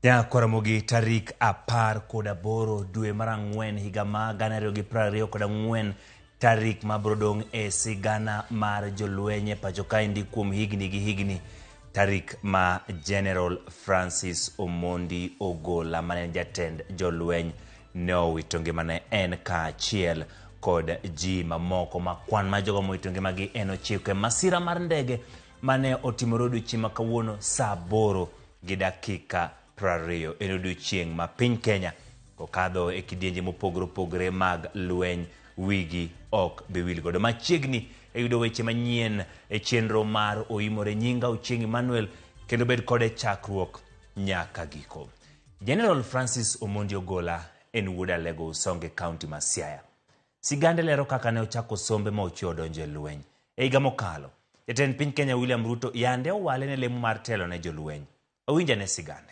Nyakwaramogi tarik 18 dwe mar ang'wen higa ma 2024 tarik ma biro dong' e sigana mar jolweny e pacho kaendi kuom higni gi higni tarik ma General Francis Omondi Ogola mane en jatend jolweny ne owito ngimane en kaachiel kod ji mamoko ma kwan mar jogo mowito ngimagi en 9 e masira mar ndege mane otimore odiochieng' ma kawuono saa 8 gi dakika 20. En odiochieng' ma piny Kenya kokadho e kidienje mopogore opogore mag lweny wigi ok bi wil godo. Machiegni e yudo weche manyien e chenro mar Oimore Nyinga Ochieng' Emmanuel kendo bed kode chakruok nyaka giko. General Francis Omondi Ogola en wuod Alego Usonge, kaunti ma Siaya. Sigande lero kaka ne ochako sombe ma ochwe odonjo e lweny. E higa mokalo, jatend piny Kenya William Ruto yande owale ne lemo mar telo ne jolweny. Owinj ane sigande.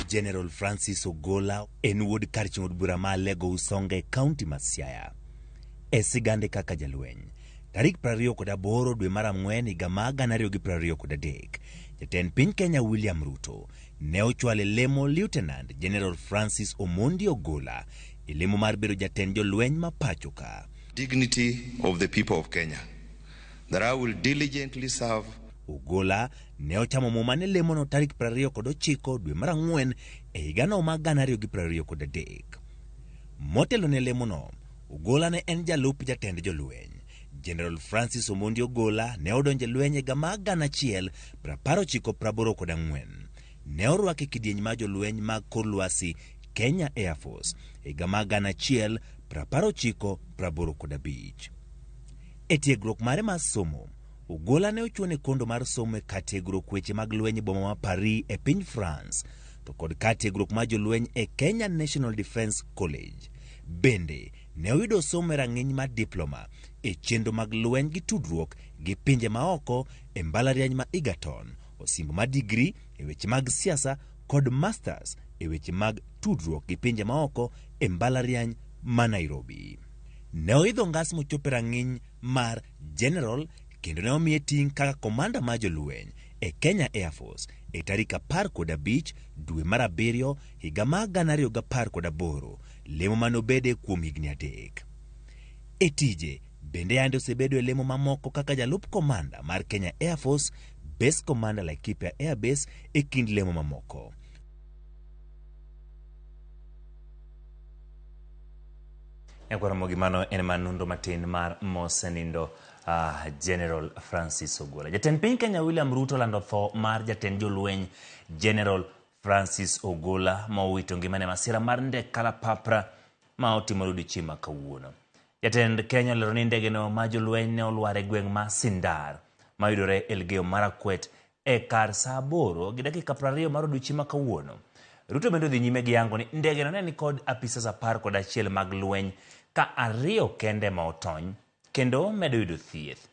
General Francis Ogola en wuod kar chung' od bura ma Alego Usonga e kaunti ma Siaya. E sigande kaka jalweny, tarik 28 dwe mar ang'wen higa ma 2023, jatend piny Kenya William Ruto ne ochwalo e lemo Lieutenant General Francis Omondi Ogola e lemo mar bedo jatend jolweny ma pacho ka. Dignity of the people of Kenya, that I will diligently serve. Ogola ne ochamo muma ne lemono tarik 29 dwe mar ang'wen e higano ma 2023. Motelo ne lemono, Ogola ne en jalup jatend jolweny. General Francis Omondi Ogola ne odonjo e lweny e higa mar 1984. Ne orwake e kidieny mar jolweny mag kor lwasi Kenya Air Force e higa mar 1995. E tiegruok mare mar somo, Ogola ne ochuone kondo mar somo e kar tiegruok weche mag lweny e boma ma Paris e piny France, to kod kar tiegruok mar jolweny e Kenya National Defence College. Bende, ne oyudo somo e rang'iny mar diploma e chenro mag lweny gi tudruok gi pinje maoko e mbalariany ma Egerton, osimbo mar digri e weche mag siasa kod masters e weche mag tudruok gi pinje maoko e mbalariany ma Nairobi. Ne oidho ngas mochopo e rang'iny mar General kendo ne omiye ting' kaka komanda mar jolweny e Kenya Air Force e tarik 15 dwe mar abiriyo higa mar 2018, lemo mane obede kuom higni 3. E tije bende yande osebedo e lemo mamoko kaka jalup komanda mar Kenya Air Force, Base Commander Laikipia Air Base e kind lemo mamoko. Nyakwaramogi mano en mana nonro matin mar mosenindo General Francis Ogola. Jatend piny Kenya William Ruto olando tho mar jatend jolweny General Francis Ogola ma owito ngimane e masira mar ndek kalapapra ma otimore odiochieng' ma kawuono. Jatend Kenya olero ni ndegeno ma jolweny ne olwar e gweng' ma Sindar mayudore Elgeyo Marakwet e kar saa 8 gi dakika 20 mar odiochieng' ma kawuono. Ruto bende odhi nyime gi yango ni ndegeno ne nikod apisas 11 mag lweny ka 2 kende ma otony kendo medo yudo thieth.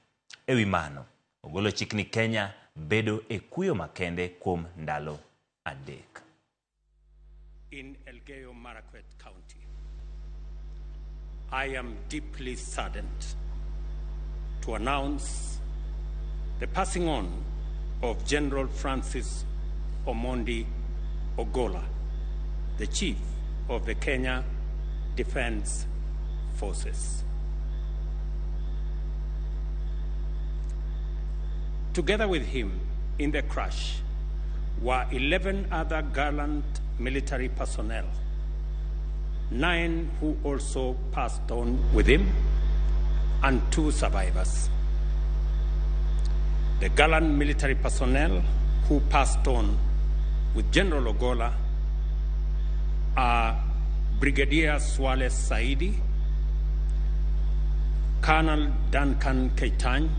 E wi mano, ogolo chik ni Kenya bedo e kuyo makende kuom ndalo 3. In Elgeyo Marakwet County. I am deeply saddened to announce the passing on of General Francis Omondi Ogola, the Chief of the Kenya Defence Forces. Together with him in the crash were 11 other gallant military personnel, 9 who also passed on with him, and 2 survivors. The gallant military personnel who passed on with General Ogola are Brigadier Swaleh Saidi, Colonel Duncan Keitany,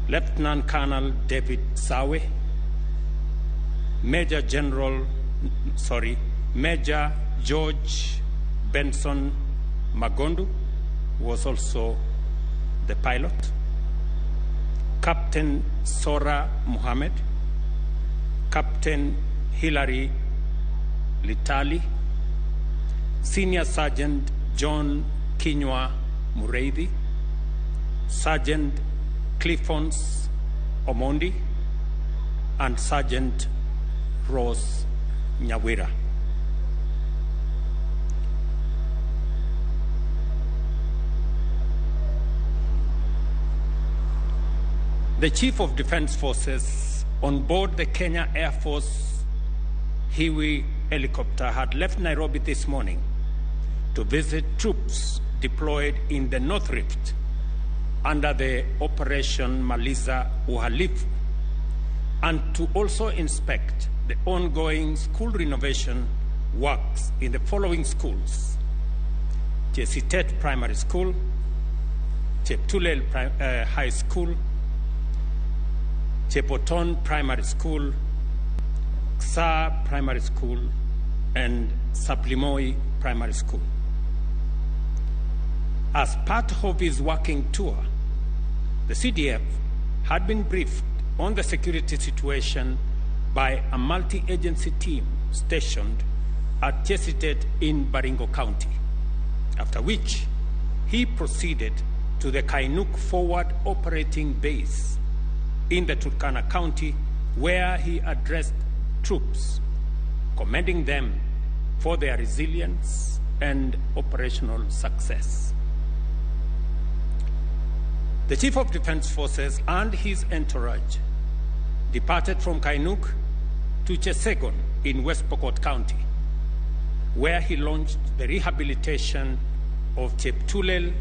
Lieutenant Colonel David Sawe, Major General, sorry, Major George Benson Magondu, who was also the pilot, Captain Sora Mohammed, Captain Hilary Litali, Senior Sergeant John Kinyua Mureithi, Sergeant Cliffons Omondi, and Sergeant Rose Nyawira. The Chief of Defense Forces on board the Kenya Air Force Huey helicopter had left Nairobi this morning to visit troops deployed in the North Rift under the Operation Maliza Uhalifu and to also inspect the ongoing school renovation works in the following schools: Chesitet Primary School, Cheptulel High School, Chepoton Primary School, Ksa Primary School, and Saplimoi Primary School. As part of his working tour, the CDF had been briefed on the security situation by a multi-agency team stationed at Chesitet in Baringo County, after which he proceeded to the Kainuk Forward Operating Base in the Turkana County, where he addressed troops, commending them for their resilience and operational success. The Chief of Defense Forces and his entourage departed from Kainuk to Chesegon in West Pokot County, where he launched the rehabilitation of Cheptulel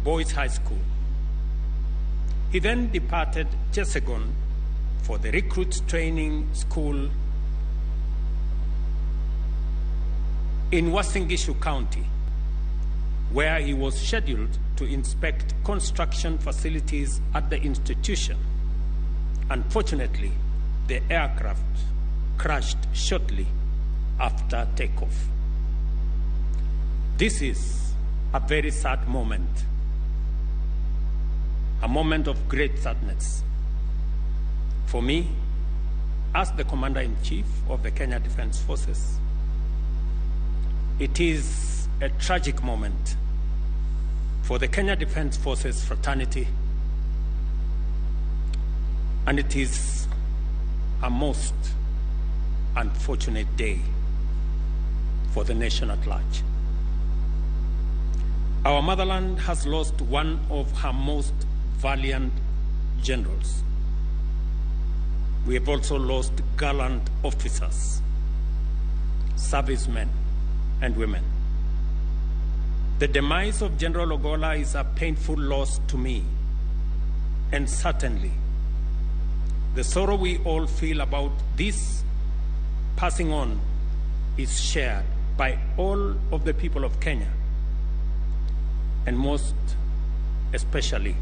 Boys High School. He then departed Chesegon for the Recruit Training School in Uasin Gishu County, where he was scheduled to inspect construction facilities at the institution. Unfortunately, the aircraft crashed shortly after takeoff. This is a very sad moment, a moment of great sadness. For me, as the Commander-in-Chief of the Kenya Defense Forces, it is a tragic moment for the Kenya Defense Forces fraternity, and it is a most unfortunate day for the nation at large. Our motherland has lost one of her most valiant generals. We have also lost gallant officers, servicemen and women. The demise of General Ogolla is a painful loss to me, and certainly the sorrow we all feel about this passing on is shared by all of the people of Kenya, and most especially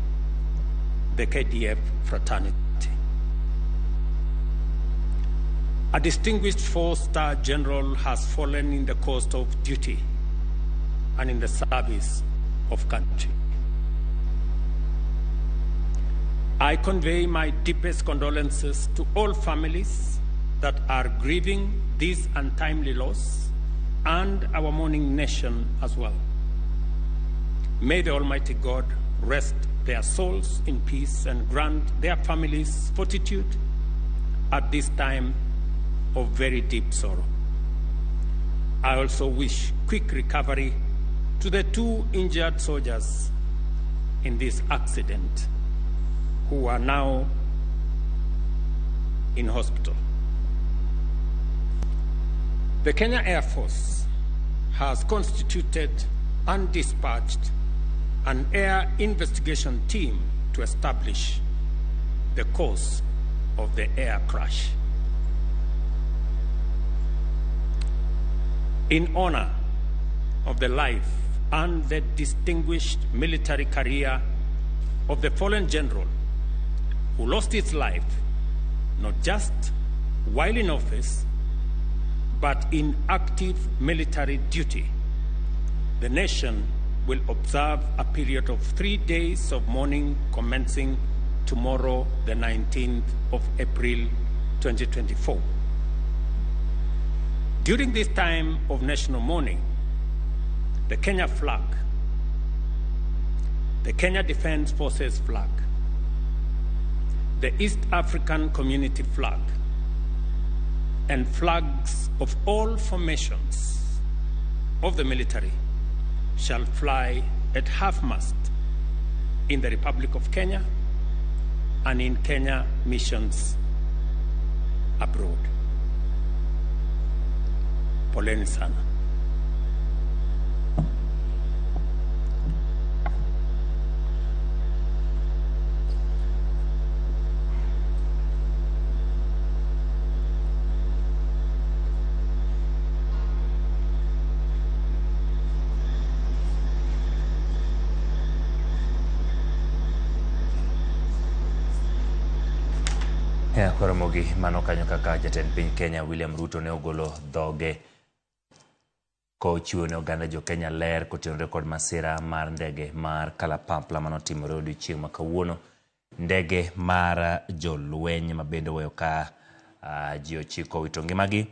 the KDF fraternity. A distinguished four-star general has fallen in the course of duty and in the service of country. I convey my deepest condolences to all families that are grieving this untimely loss and our mourning nation as well. May the Almighty God rest their souls in peace and grant their families fortitude at this time of very deep sorrow. I also wish quick recovery to the two injured soldiers in this accident who are now in hospital. The Kenya Air Force has constituted and dispatched an air investigation team to establish the cause of the air crash. In honor of the life and the distinguished military career of the fallen general who lost his life not just while in office, but in active military duty, the nation will observe a period of 3 days of mourning commencing tomorrow, the 19th of April, 2024. During this time of national mourning, the Kenya flag, the Kenya Defense Forces flag, the East African Community flag, And flags of all formations of the military shall fly at half-mast in the Republic of Kenya and in Kenya missions abroad. Poleni sana. Koromogi mano kanyo kaka jatend piny Kenya William Ruto ne ogolo dhoge kochiwo ne oganda jo Kenya ler kotenore kod masira mar ndege mar kalapapla manotimore odiochieng' ma kawuono. Ndege mar jolweny ma bende oweyo ka ji 9 owito ngimagi,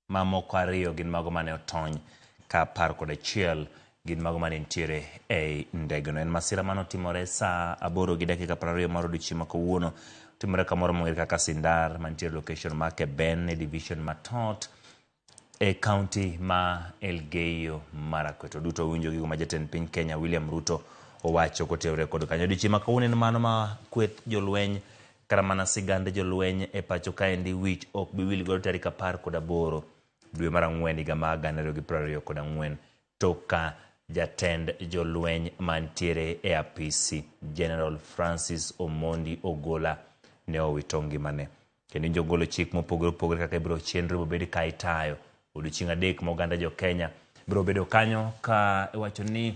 mamoko 2 gin mago mane otony ka 11 gin mago mane nitiere ei ndegeno. En masira manotimore saa 8:20 mar odiochieng' ma kawuono. Timore kamoro mong'ere kaka Sindar mantiere location ma Keben e division Matot e county ma Elgeyo Marakwet. Duto winjo gigo ma jatend piny Kenya William Ruto owacho kotenore kod kanyo. Odiochieng' ma kawuono en mano ma kweth jolweny kata mana sigand jolweny e pacho kaendi wich ok bi wil godo tarik 18 dwe mar 4 higa mar 2024 tok ka jatend jolweny mantiere e apisi General Francis Omondi Ogola ne owito ngimane. Kendo jogolo chik mopogore opogore kaka ibiro chenro bobed ka itayo odiochieng' 3 ma oganda jo Kenya biro bedo kanyo ka iwacho ni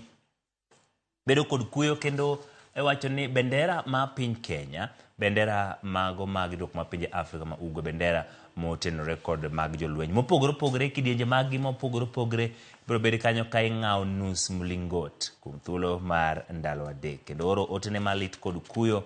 bedo kod kuyo kendo iwacho ni bendera ma piny Kenya, bendera mago mag riwruok ma pinje Afrika ma Ugwe, bendera motenore kod mag jolweny mopogore opogore, kidienje mag gi mopogore opogore biro bedo kanyo ka ing'awo nus mlingot kuom thuolo mar ndalo 3 kendo oro otene malit kod kuyo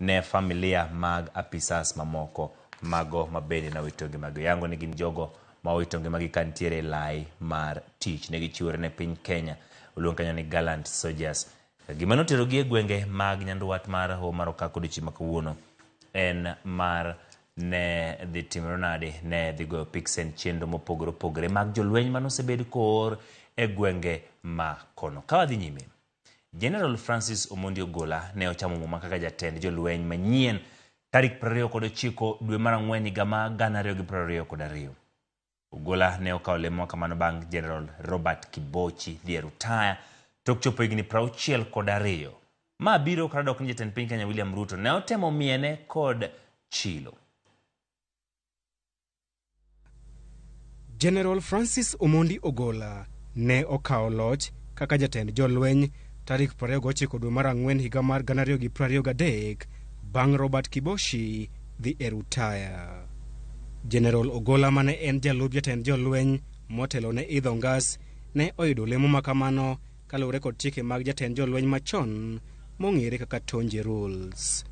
ne familia mag apisas mamoko mago mabende nowito ngimagi. Yango ni gin jogo ma owito ngimagi ka nitiere lai mar tich, ne gichiwore ne piny Kenya, oluong kanyo ni gallant soldiers. Gima noterogi e gwenge mag nyandwat mar Hoho mar Okak odiochieng' ma kawuono en mar ne dhi timore nade, ne dhi goyo piksen chenro mopogore opogore mag jolweny manosebed koor e gwenge ma kono. Ka wadhi nyime, General Francis Omondi Ogola ne ochamo muma kaka jatend jolweny manyien tarik 29 dwe mar 4 higa mar 2022. Ogola ne okawo lemo kamano bang' General Robert Kibochi dhi e rutaya tok chopo higni 62. Ma biro kata dok ni jatend piny Kenya William Ruto ne otemo miene kod chilo. General Francis Omondi Ogola ne okawo loch kaka jatend jolweny tarik 29 dwe mar 4 higa mar 2023 bang' Robert Kibochi dhi e rutaya. General Ogola mane en jalup jatend jolweny motelo ne idho ngas ne oyudo lemo makamano kaluwore kod chike mag jatend jolweny machon mong'ere kaka Tonje Rules.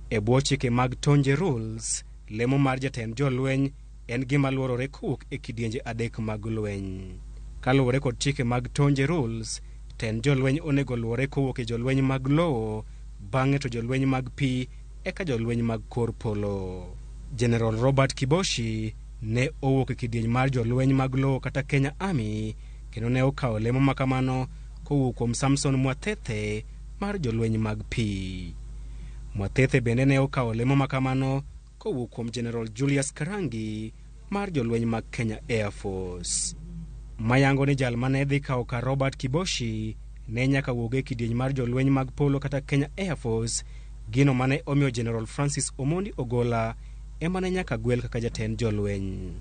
E bwo chike mag Tonje Rules, lemo mar jatend jolweny en gima luorore kowuok e kidienje 3 mag lweny. Kaluwore kod chike mag Tonje Rules, tend jolweny onego luore kowuok e jolweny mag lowo, bang'e to jolweny mag pi, eka jolweny mag kor polo. General Robert Kibochi ne owuok e kidieny mar jolweny mag lowo kata Kenya Army kendo ne okawo lemo makamano kowuok kuom Samson Mwathethe mar jolweny mag pi. Mwathethe bende ne okawo lemo makamano kowuok kuom General Julius Karangi mar jolweny mag Kenya Air Force. Mayango ni jal mane dhi kawo kar Robert Kibochi ne nyaka wuog e kidieny mar jolweny mag polo kata Kenya Air Force, gino mane omiyo General Francis Omondi Ogola ema ne nyaka gwel kaka jatend jolweny.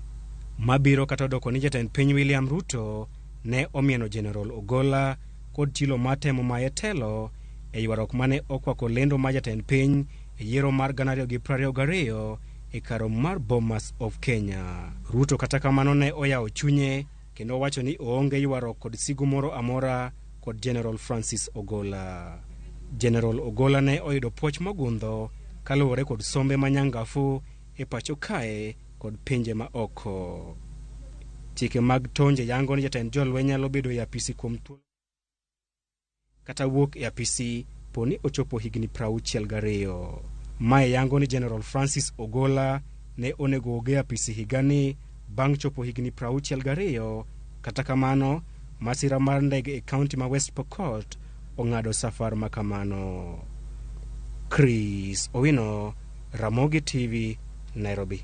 Mabiro kata odoko ni jatend piny William Ruto ne omieno General Ogola kod chilo matemo maye telo e ywaruok mane okwako lendo mar jatend piny e yiero mar 2022 e kar mar Bomas of Kenya. Ruto kata kamano ne oyawo chunye kendo owacho ni oonge ywaruok kod sigu moro amora kod General Francis Ogola. General Ogola ne oyudo puoch mogundho kaluwore kod sombe manyangafu e pacho kae kod pinje ma oko. Chike mag Tonje yango ni jatend jolweny nyalo bedo e apisi kuom thuolo kata wuok e apisi poni ochopo higni 62. Mae yango ni General Francis Ogola ne onego oge apisi higani bang' chopo higni 62. Kata kamano, masira mar ndege e kaunti ma West Pokot ong'ado safar ma kamano. Chris Owino, Ramogi TV, Nairobi.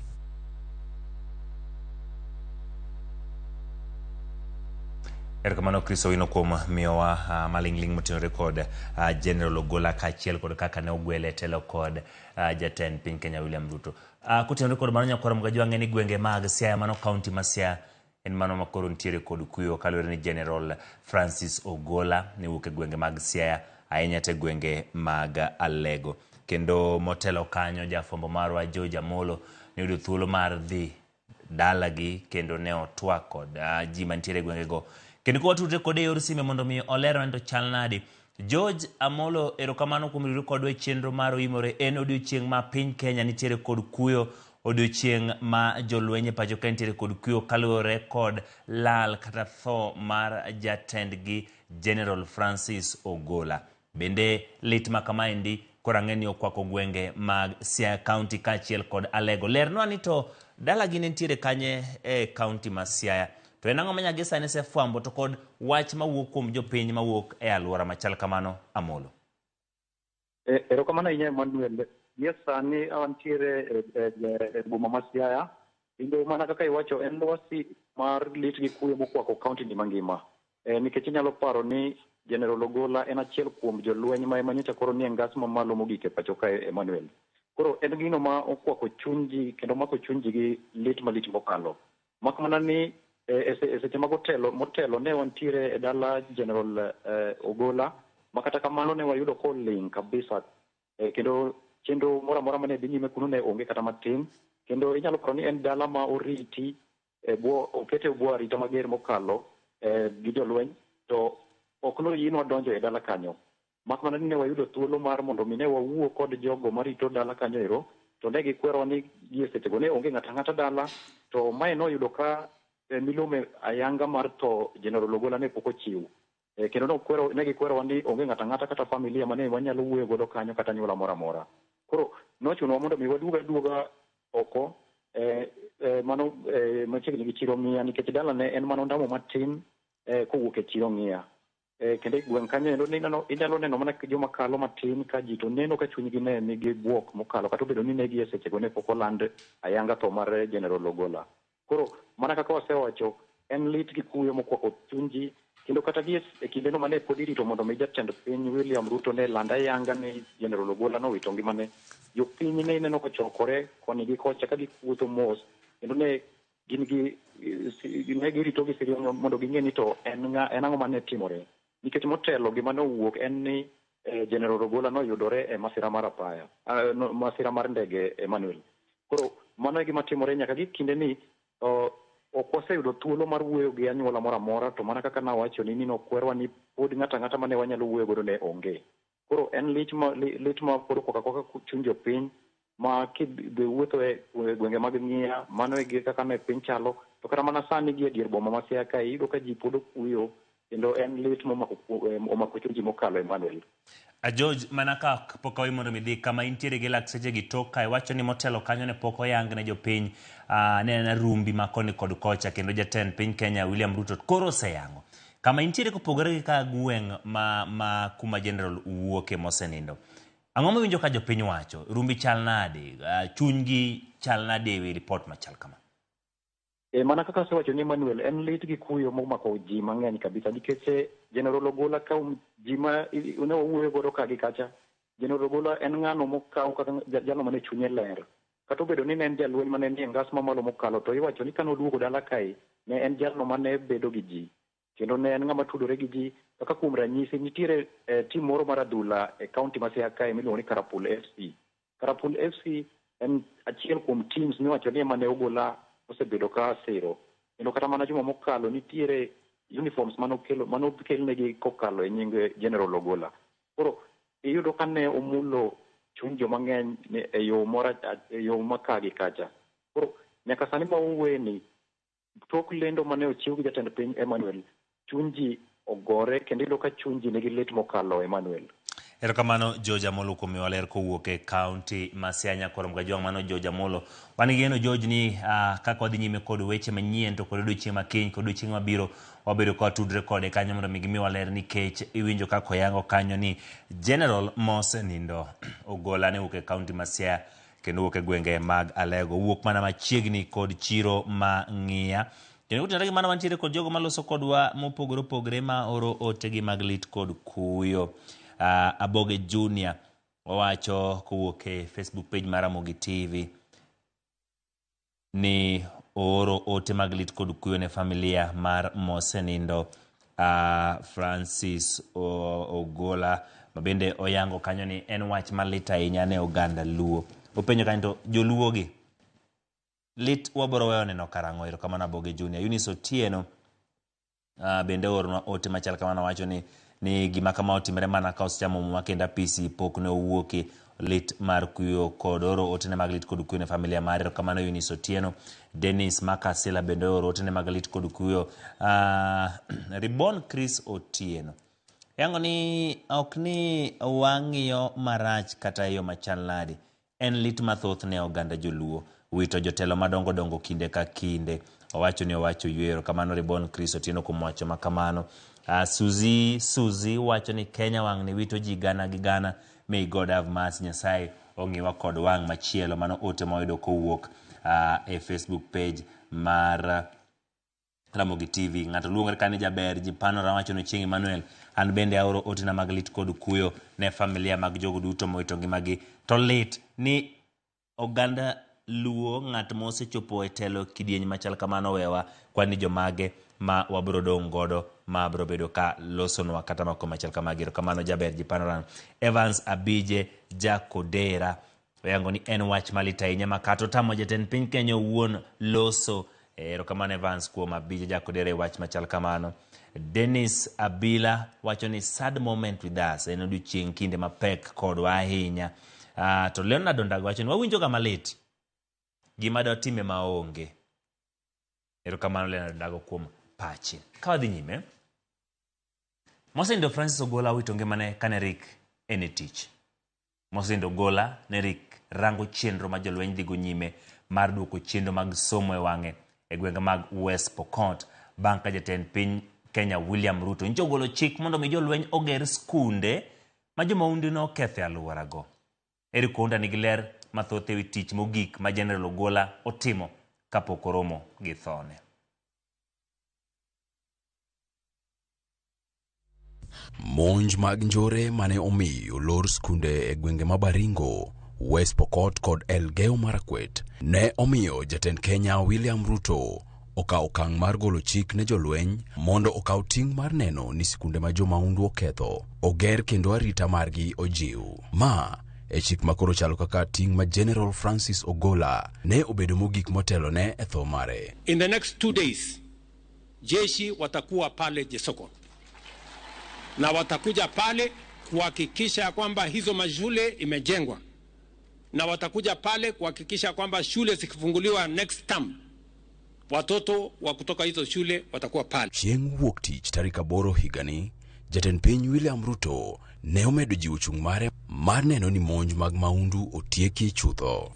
Erokamano Chris Owino kuom miyowa maling'ling' motenore kod General Ogolla kaachiel kod kaka ne ogwele e telo kod jatend piny Kenya William Ruto. Kotenore kod mano nyakwar Mgajwang'e ni gwenge mag Siaya, mano kaunti ma Siaya, en mano ma koro nitiere kod kuyo kaluwore ni General Francis Ogolla ne wuok e gwenge mag Siaya ahinya te gwenge mag Alego. Kendo motelo kanyo jafwambo marwa George Amolo ne oyudo thuolo mar dhi dalagi kendo ne otwak kod ji mantiere e gwengego. Kendo ka watudre kode e yor sime mondo mi olerwa ni to chal nadi. George Amolo, erokamano kuom riwri kodwa e chenro mar Oimore. En odiochieng' ma piny Kenya nitiere kod kuyo, odiochieng' ma jolweny e pacho ka nitiere kod kuyo kaluwore kod lal kata tho mar jatendgi General Francis Ogolla. Bende lit ma kamaendi koro ang'e ni okwako gwenge mag Siaya County kaachiel kod Alego. Lernwa ni to dalagi ne nitiere kanye e kaunti ma Siaya? To en ang'o ma nyaka gi sani osefwambo to kod wach mawuok kuom jopiny mawuok e alwora machal kamano, Amolo? Erokamano ahinya Emmanuel. Gie sani wantiere e boma ma Siaya, kendo mana kaka iwacho en lwasi mar lit gi kuyo mokwako kaunti ni mangima. Nikech inyalo paro ni General Ogolla en achiel kuom jolweny ma ema nyocha koro nie ngas mamalo mogik e pacho kae Emmanuel. Koro en gino ma okwako chuny ji kendo omako chuny ji gi lit malich mokalo. Mak mana ni e seche mag otelo motelo ne wantiere e dala General Ogolla ma kata kamano ne wayudo koling' kabisa kendo chenro moro amora mane dhi nyime kuno ne onge kata matin. Kendo inyalo paro ni en dala ma oriti e bwo okete e bwo arita mager mokalo gi jolweny to ok noyienwa donjo e dala kanyo. Mak mana ni ne wayudo thuolo mar mondo mi ne wawuo kod jogo marito dala kanyo ero, to ne gikwerowa ni gie sechego ne onge ng'ato ang'ata dala, to mae noyudo ka milome ayanga mar tho General Ogolla ne pok ochiw. Kendo ne gikwerowa ni onge ng'ato ang'ata kata familia mane wanyalo wuoyo godo kanyo kata anyuola moro amora. Koro nochunowa mondo mi waduog aduoga oko mano machiegni gi chiro Ng'iya, nikech dalane en mana ondamo matin kowuok e chiro Ng'iya. Kendo e gweng' kanyo endo inyalo neno mana joma kalo matin ka ji to neno ka chunygi ne nigi buok mokalo, kata obedo ni ne gie sechego ne pok oland ayanga tho mar General Ogolla. Koro mana kaka wasewacho, en lit gi kuyo mokwako chuny ji, kendo kata gi e kindeno mane pod irito mondo mi jatend piny William Ruto ne land ayanga ni General Ogolla nowito ngimane, jopiny ne ineno kochokore koni gi kocha ka gikuotho mos, kendo ne gin gi ne girito gi sirionyo mondo ging'e ni to en ng'a en ang'o mane timore. Nikech motelo gima nowuok en ni General Ogolla noyudore e masira mar apaya, no, masira mar ndege Emmanuel. Koro mano e gima timore nyaka gi kinde ni ok waseyudo thuolo mar wuoyo gi anyuola moro amora, to mana kaka nawachoni ni nokwerwa ni pod ng'ato ang'ata mane wanyalo wuoyo godo ne onge. Koro en lit ma pod okwako akwaka chuny jopiny ma kidhi wuotho e gwenge mag Ng'iya, mano e kaka ne piny chalo. To kata mana sani gi e dier boma ma Siaya kae, iyudo ka ji pod okuyo, kendo en lit momako chuny ji mokalo Emmanuel. George, mana ka pok aweyi mondo midhi kama intiere gi lakteche gi tok kae, wacho ni motelo kanyo ne pok oyang ne jopiny ne en rumbi ma koni kod kocha, kendo jatend piny Kenya William Ruto koro oseyango. Kama intiere kopogore gi ka gweng' ma kuma General wuoke mosenindo. Ang'o miwinjo ka jopiny wacho? Rumbi chal nade? Chunygi chal nade ewi ripot machal kama? Mana kaka asewacho ni Emmanuel, en lit gi kuyo momako ji mang'eny kabisa, nikech General Ogolla ka ji ma ne wawuoyo godo ka gi kacha, General Ogolla en ng'ano mokaw kaka jalo mane chunye ler. Kata obedo ni ne en jalweny mane nie ngas mamalo mokalo, to iwacho ni kanoduogo dala kae, ne en jalno mane bedo gi ji. Kendo ne en ng'ama tudore gi ji. Kaka kuom ranyisi, nitiere tim moro mar adhula e kaunti ma Siaya kae miluongo ni Karapul FC. Karapul FC en achiel kuom teams miwacho ni ema ne Ogolla osebedo ka siro. Kendo kata mana juma mokalo nitiere uniforms manokelnegi kokalo e nying General Ogolla. Koro iyudo ka ne omulo chuny joma ng'eny e yo moro, e yo ma ka gi kacha. Koro nyaka sani ma wawuoyeni, tok lendo mane ochiw gi jatend piny Emmanuel, chuny ji ogore kendo iyudo ka chuny ji nigi lit mokalo Emmanuel. Erokamano George Amolo kuom miwa ler kowuok e kaunti ma Siaya Nyakwar Kajwang'. Mano George Amolo. Wan gi geno George ni kaka wadhi nyime kod weche manyien to kod odiochieng' ma kiny kod odiochieng' mabiro wabedo ka watudre kode kanyo mondo mi gimiwa ler nikech iwinjo kaka oyango kanyo ni General mosenindo Ogola ne wuok e kaunti ma Siaya kendo wuok e gwenge mag Alego. Wuok mana machiegni kod chiro ma Ng'iya. Kendo kotenore gi mano wantiere kod jogo maloso kodwa mopogore opogore ma oro otegi mag lit kod kuyo. Aboge Junior owacho kowuok e Facebook page mar Ramogi TV ni ooro ote mag lit kod kuyo ne familia mar mosenindo Francis Ogola mabende oyango kanyo ni en wach malit ahinya ne oganda Luo. Openjo kanyo to joluo gi lit waboro weyo neno karang'o? Erokamano Aboge Junior. Eunice Otieno bende ooronwa ote machal kamano wacho ni gima kama otimre mana ka osechamo muma kendo apisi pok ne owuoki lit mar kuyo kod oro otene mag lit kod kuyo ne familia mare. Erokamano Eunice Otieno. Dennis Makasila bende ooro otene mag lit kod kuyo. Ribon Chris Otieno yango ni ok ni wang'iyo marach kata e yo machal nadi, en lit mathoth ne oganda joluo wito jotelo madongo dongo kinde ka kinde. Owacho ni owacho yweyo. Kamano Ribon Chris Otieno kuom wacho makamano. Suzy wacho ni Kenya wang'ni wito ji gana gi gana. May God have mercy. Nyasaye ong'iwa kod wang' machielo. Mano ote mawayudo kowuok e Facebook page mar Ramogi TV. Ng'ato luongore ka ni jaber Jipanora wacho ni Chieng' Emmanuel, an bende aoro otena mag lit kod kuyo ne familia mag jogo duto mowito ngimagi. To lit ni oganda Luo ng'at mosechopo e telo kidieny machal kamano wewa kwani jomage ma wabro dong' godo ma bro bedo ka losonwa kata mako machal kamagi. Erokamano jaber Jipanoran. Evans Abije Jakodera oyango ni en wach malit ahinya ma kata otamo jatend piny Kenya owuon loso. Erokamano Evans kuom Abije Jakodera e wach machal kamano. Dennis Abila wacho ni sad moment with us, en odiochieng' kinde mapek kodwa ahinya. To Leonard Ondago wacho ni wawinjo ga malit, gima dwatime maonge. Erokamano Leonard Ondago kuom pachi. Ka wadhi nyime, mosenindo Francis Ogola owito ngimane kane rik en e tich. Mosenindo Ogola ne rik rango chenro ma jolweny dhigo nyime mar duoko chenro mag somo e wang'e e gwenge mag West Pokot bang' ka jatend piny Kenya William Ruto nyocha ogolo chik mondo mi jolweny oger skunde ma jomahundu noketho e alworago. Eric Ounda nigi ler mathoth ewi tich mogik ma General Ogola otimo kapok oromo gi thone. Monj mag njore mane omiyo olor skunde e gwenge ma Baringo, West Pokot kod Elgeyo Marakwet ne omiyo jatend Kenya William Ruto okawo okang' mar golo chik ne jolweny mondo okaw ting' mar neno ni sikunde ma jomahundu oketho oger kendo arita margi ojiw. Ma e chik makoro chalo kaka ting' ma General Francis Ogola ne obedo mogik motelo ne e tho mare. In the next 2 days, jeshi watakuwa pale Jesokon na watakuja pale kuhakikisha kwamba hizo mashule imejengwa, na watakuja pale kuhakikisha kwamba shule zikifunguliwa next term watoto wa kutoka hizo shule watakuwa pale. Chieng' wuok tich tarik 8 higani, jatend piny William Ruto ne omedo jiwo chung' mare mar neno ni monj mag mahundu otieki chutho.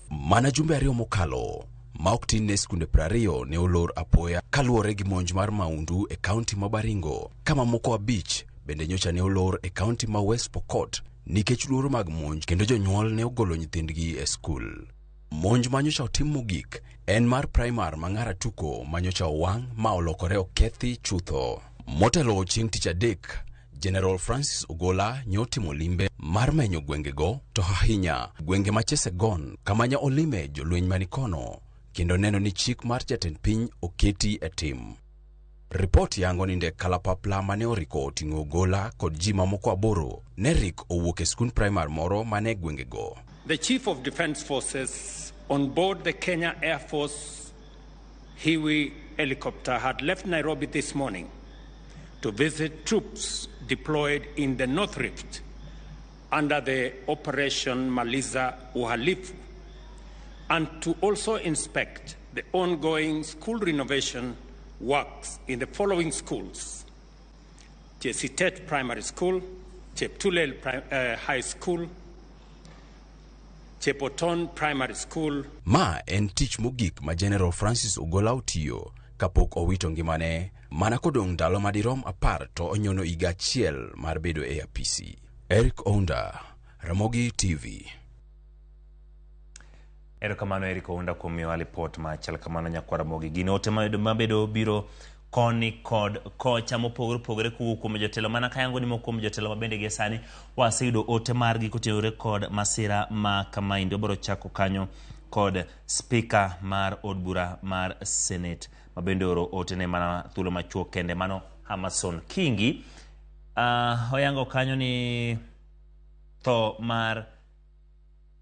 Mana jumbe 2 mokalo, ma ok tin ne skunde 20 ne olor apoya kaluwore gi monj mar mahundu e kaunti ma Baringo, kama moko 5 bende nyocha ne olor e kaunti ma West Pokot nikech luoro mag monj kendo jonyuol ne ogolo nyithindgi e skul. Monj ma nyocha otim mogik en mar primar ma Ng'aratuko ma nyocha owang' ma olokore okethi chutho. Motelo chieng' tich adek, General Francis Ogola nyotimo limbe mar menyo gwengego, to ahinya gwenge ma Chesegon kama ne olime jolweny manikono kendo neno ni chik mar jatend piny oketi e tim. Ripot yango ni ndek kalapapla mane oriko oting'o Ogola kod ji mamoko 8 ne rik owuok e skund primar moro mane gwengego. The Chief of Defence Forces on board the Kenya Air Force Huey helicopter had left Nairobi this morning to visit troops deployed in the North Rift under the Operation Maliza Uhalifu and to also inspect the ongoing school renovation works in the following schools: Chesitet Primary School, Cheptulel High School, Chepoton Primary School. Ma en tich mogik ma General Francis Ogola otiyo kapok owito ngimane mana kodong' ndalo madirom 10 to onyono higa achiel mar bedo e apisi. Eric Ounda, Ramogi TV. Erokamano Eric Ounda kuom miyowa lipot machal kamano nyakwar Ramogi. Gin ote mabedo biro koni kod kocha mopogore opogore kowuok kuom jotelo mana kayango ni moko kuom jotelo mabende gie sani waseyudo ote margi kotenore kod masira ma kamaendi. Wabiro chako kanyo kod spika mar od bura mar Senate mabende oro ote ne mana thuolo machuok kende, mano Amason Kingi. Oyango kanyo ni tho mar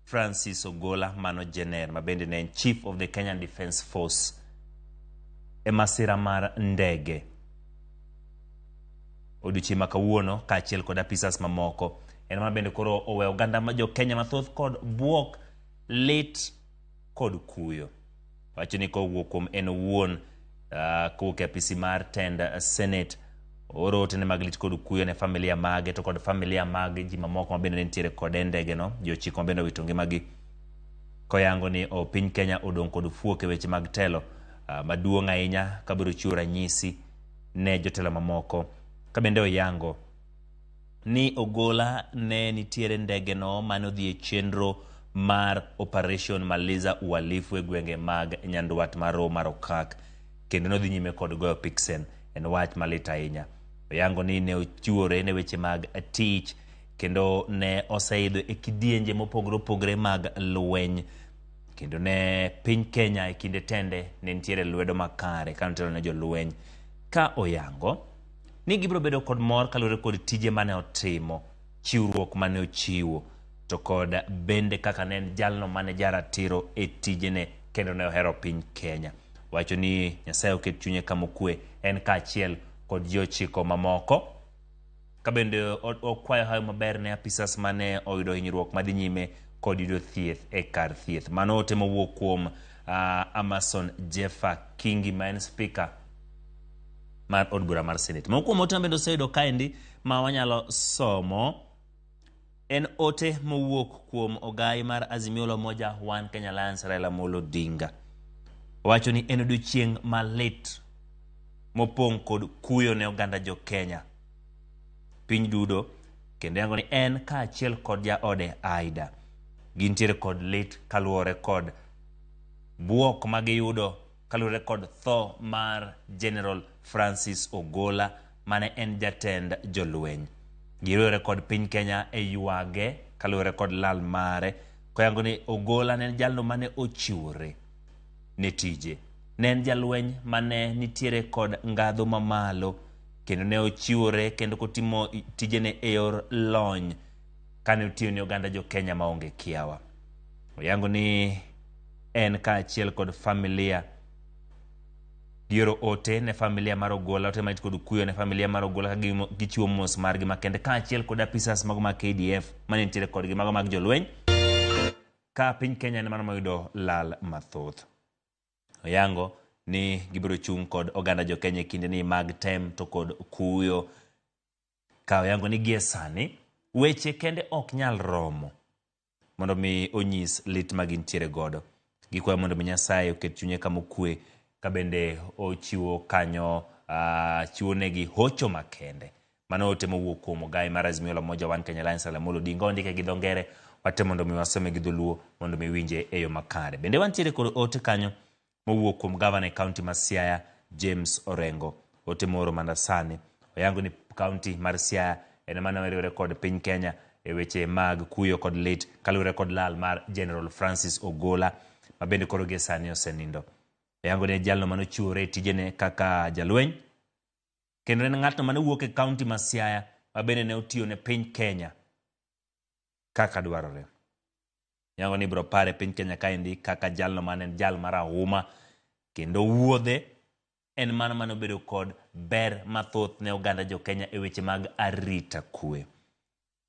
Francis Ogola mano Jener mabende ne en Chief of the Kenyan Defence Force e masira mar ndege odiochieng' ma kawuono kaachiel kod apisas mamoko en ma bende koro oweyo oganda ma jo Kenya mathoth kod buok, lit kod kuyo. Wacho ni kowuok kuom en owuon kowuok e apisi mar tend Senate ooro otene mag lit kod kuyo ne familia mage to kod familia mag ji mamoko ma bende ne nitiere kode e ndege no, ji 9 ma bende owito ngimagi. Koyango ni o piny Kenya odong' kod fuok e weche mag telo maduong' ahinya kabiro chiwo ranyisi ne jotelo mamoko. Ka bende oyango ni Ogola ne nitiere ndege no mane odhi e chenro mar Operation Maliza Uhalifu e gwenge mag Nyandwat mar Roho mar Okak kendo nodhi nyime kod goyo piksen. En wach malit ahinya. Oyango ni ne ochiwore ne weche mag tich kendo ne oseidho e kidienje mopogore opogore mag lweny kendo ne piny Kenya e kinde tende ne nitiere lwedo makare ka notelo ne jolweny. Ka oyango ni gibiro bedo kod mor kaluwore kod tije mane otimo, chiwruok mane ochiwo to kod bende kaka ne en jalno mane jaratiro e tijene kendo ne ohero piny Kenya. Wacho ni Nyasaye oket chunye kama okwe en kaachiel kod ji 9 mamoko. Ka bende okwayo hawi maber ne apisas mane oyudo hinyruok madhi nyime kod yudo thieth e kar thieth. Mano ote mowuok kuom Amason Jeffa Kingi ma en spika mar od bura mar Senate. Moko kuom ote mabende oseyudo kaendi ma wanyalo somo en ote mowuok kuom ogai mar Azimio la Umoja One Kenya Alliance Raila Amolo Odinga. Owacho ni en odiochieng' malit mopong' kod kuyo ne oganda jo Kenya piny duto kendo yango ni en kaachiel kod jaode Aida gintiere kod lit kaluwore kod buok magiyudo kaluwore kod tho mar General Francis Ogola mane en jatend jolweny. Giriwore kod piny Kenya e ywage kaluwore kod lal mare koyango ni Ogola ne en jalno mane ochiwore ne tije. Ne en jalweny mane nitiere kod ngadho mamalo kendo ne ochiwore kendo kotimo tijene e yor lony kane otiyo ne oganda jo Kenya maonge kiawa. Oyango ni en kaachiel kod familia gioro ote ne familia mar Ogola, ote malit kod kuyo ne familia mar Ogola ka gichiwo mos margi makende kaachiel kod apisas mago mag KDF mane nitiere kodgi mago mag jolweny ka piny Kenya en mano moyudo lal mathoth. Oyango ni gibiro chung' kod oganda jo Kenya e kinde ni mag tem to kod kuyo. Ka oyango ni gie sani weche kende ok nyal romo mondo mi onyis lit ma gintiere godo. Gikwayo mondo mi Nyasaye oket chunye kama okwe ka bende ochiwo kanyo chiwo negi hocho makende. Mano ote mowuok kuom ogai mar Azimio la Umoja One Kenya Alliance Raila Amolo Odinga. Ondike gi dho ngere, watemo mondo mi wasome gi dholuo mondo mi winje e yo makare. Bende wantiere kod ote kanyo mowuok kuom gavana e kaunti ma Siaya James Orengo. Ote moro mana sani oyango ni kaunti mar Siaya en mana oriwore kod piny Kenya e weche mag kuyo kod lit kaluwore kod lal mar General Francis Ogola ma bende koro gie sani osenindo. Oyango ni jalno mane ochiwore e tijene kaka jalweny kendo en ng'atno mane wuok e kaunti ma Siaya ma bende ne otiyo ne piny Kenya kaka dwarore. Oyango ni ibiro pare piny Kenya kaendi kaka jalno mane en jal marahuma kendo wuodhe en mano mane obedo kod ber mathoth ne oganda jo Kenya e weche mag arita kwe.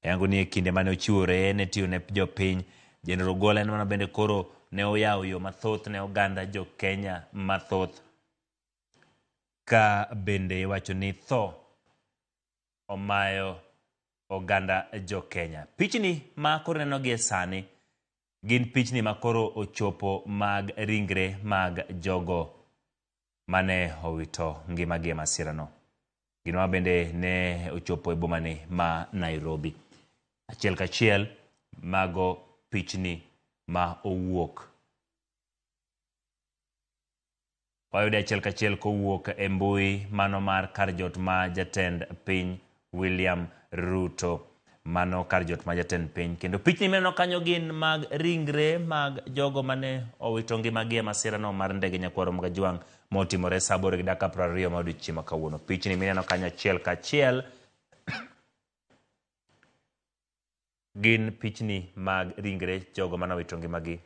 Oyango ni e kinde mane ochiwore ne tiyo ne jopiny, General Ogola en mana bende koro ne oyawo yo mathoth ne oganda jo Kenya mathoth ka bende iwacho ni tho omayo oganda jo Kenya. Pichni ma koro neno gie sani gin pichni ma koro ochopo mag ringre mag jogo mane owito ngimagi e masirano. Gin ma bende ne ochopo e bomani ma Nairobi. Achiel kachiel mago pichni ma owuok. Wayude achiel kachiel kowuok e mbui mano mar kar jot ma jatend piny William Ruto. Mano kar jot ma jatend piny. Kendo pichni mineno kanyo gin mag ringre mag jogo mane owito ngimagi e masirano mar ndege Nyakwar Kajwang' motimore saa aboro gi dakika 20 ma odiochieng' ma kawuono. Pichni mineno kanyo achiel kachiel gin pichni mag ringre jogo mane owito ngimagi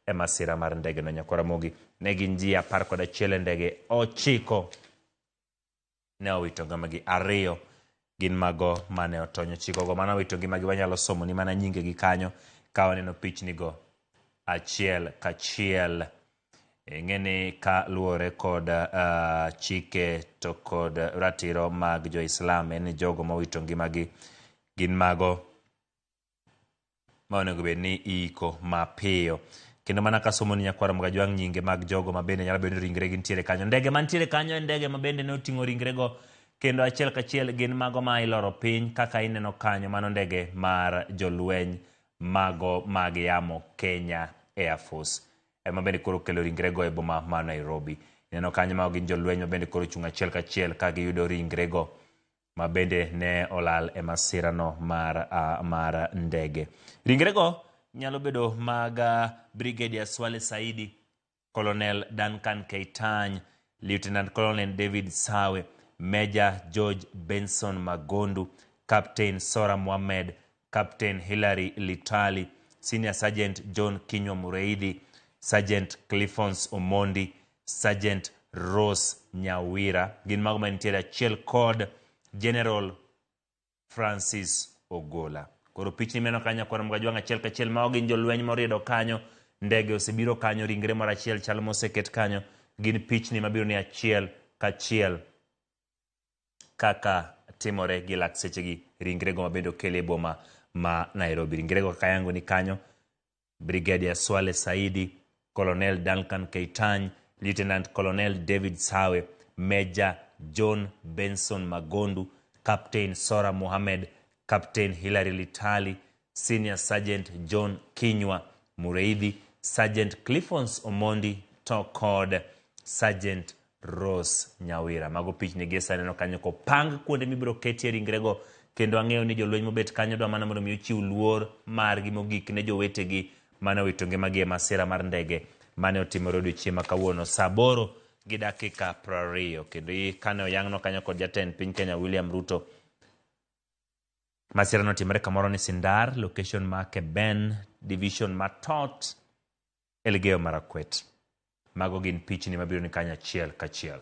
e masira mar ndege no. Nyakwar Ramogi ne gin ji 11 e ndege 9 ne owito ngimagi, 2 gin mago mane otony. 9 go mane owito ngimagi wanyalo somo ni mana nyingegi kanyo ka waneno pichnigo achiel kachiel. Ing'e ni ka luwore kod chike to kod ratiro mag jo-Islam en ni jogo mowito ngimagi gin mago ma onego bed ni iiko mapiyo. Kendo mana kasomo ni Nyakwar Kajwang' nyinge mag jogo ma bende nyalo bedo ni ringre gi nitiere kanyo. Ndege mantiere kanyo en ndege ma bende ne oting'o ringrego kendo achiel kachiel gin mago ma iloro piny kaka ineno kanyo. Mano ndege mar jolweny mago mag yamo Kenya Air Force ema bende koro kelo ringrego e boma ma Nairobi. Ineno kanyo mago gin jolweny ma bende koro ochung' achiel kachiel ka giyudo ringrego ma bende ne olal e masirano mar ndege. Ringrego nyalo bedo mag Brigadier Swale Saidi, Colonel Duncan Keitany, Lieutenant Colonel David Sawe, Major George Benson Magondu, Captain Sora Mohamed, Captain Hilary Litali, Senior Sergeant John Kinywa Mureithi, Sergeant Cliffons Omondi, Sergeant Rose Nyawira. Gin mago manitiere achiel kod General Francis Ogola. Koro pichni mineno kanyo Nyakwar Kajwang' achiel kachiel mago gin jolweny moriedo kanyo. Ndege osebiro kanyo, ringre moro achiel chal moseket kanyo. Gin pichni mabiro ni achiel kachiel kaka timore gi lak sechegi. Ringrego mabende okel e boma ma Nairobi. Ringrego kaka yango ni kanyo: Brigadier Swale Saidi, Colonel Duncan Keitany, Lieutenant Colonel David Sawe, Major John Benson Magondu, Captain Sora Mohamed, Captain Hilary Litali, Senior Sergeant John Kinywa Mureithi, Sergeant Cliffons Omondi to kod Sergeant Rose Nyawira. Mago pichni gi sani neno kanyo kopang kuonde mibiro ketie ringrego kendo ang'eyo ni jolweny mobet kanyo dwa mana mondo mi ochiw luor margi mogik ne jowetegi mane owito ngimagi e masira mar ndege mane otimore odiochieng' ma kawuono saa 8 gi dakika 20. Kendo kane oyangno kanyo kod jatend piny Kenya William Ruto, masira notimore kamoro ni Sindar, location ma Keben, division ma Tot, Elgeyo Marakwet. Mago gin pichni mabiro ni kanyo achiel kachiel.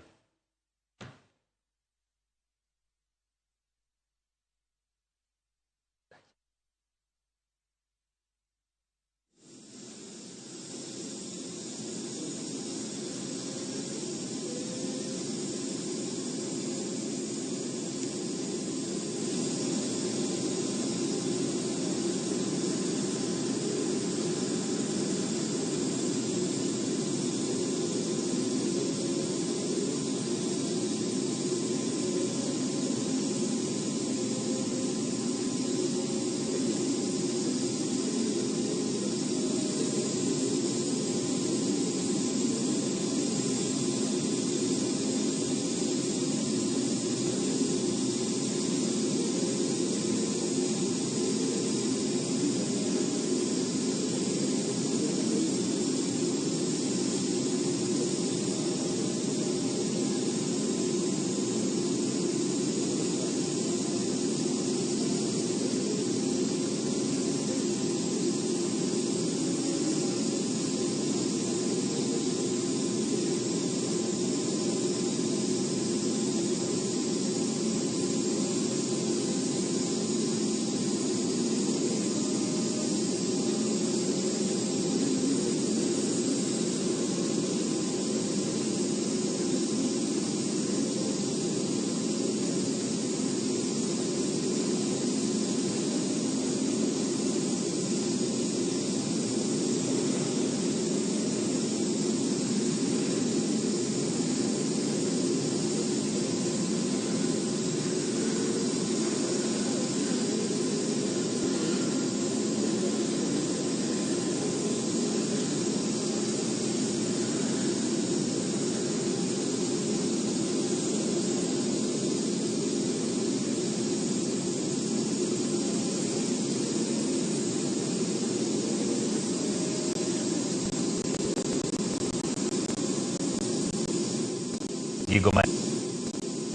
Gigo ma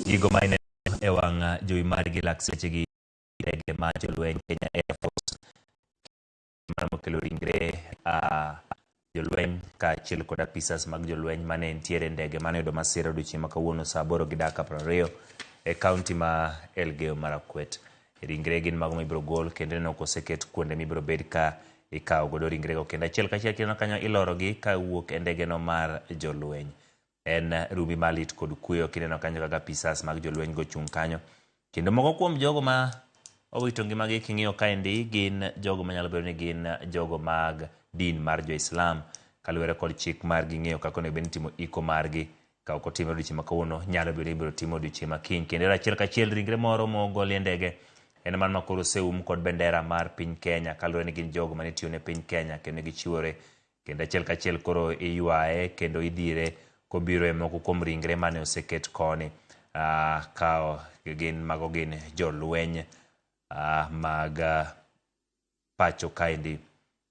gigo ma ineno e wang' jowi margi lak sechegi ndege mar jolweny Kenya Air Force mano mokelo ringre jolweny kaachiel kod apisas mag jolweny mane ntiere e ndege mane oyudo masira odiochieng' ma kawuono saa aboro gi dakika 20 e kaunti ma Elgeyo Marakwet. Ringre gin mago mibiro gol kendo ineno koseket kuonde mibiro bed ka ikawo godo ringrego kendo achiel kachiel kineno kanyo ilorogi ka wuok e ndegeno mar jolweny. En rumbi malit kod kuyo kineno kanyo kaka apisas mag jolweny go chung' kanyo. Kendo moko kuom jogo ma owito ngimagi king'iyo kaendi gin jogo manyalo bedo ni gin jogo mag din mar jo-Islam kaluwore kod chik margi ng'eyo kaka onego bed ni itimo iko margi ka ok otime odiochieng' ma kawuono nyalo bedo ni ibiro time odiochieng' ma kiny. Kendo achiel kachiel ringre moro mogol e ndege en mano ma koro oseum kod bendera mar piny Kenya kaluwore ni gin jogo mane tiyo ne piny Kenya kendo gichiwore Kendo achiel kachiel koro iywaye kendo idhire kobiro e moko kuom ringre mane oseket koni. Ka gin mago gin jolweny mag pacho kaendi.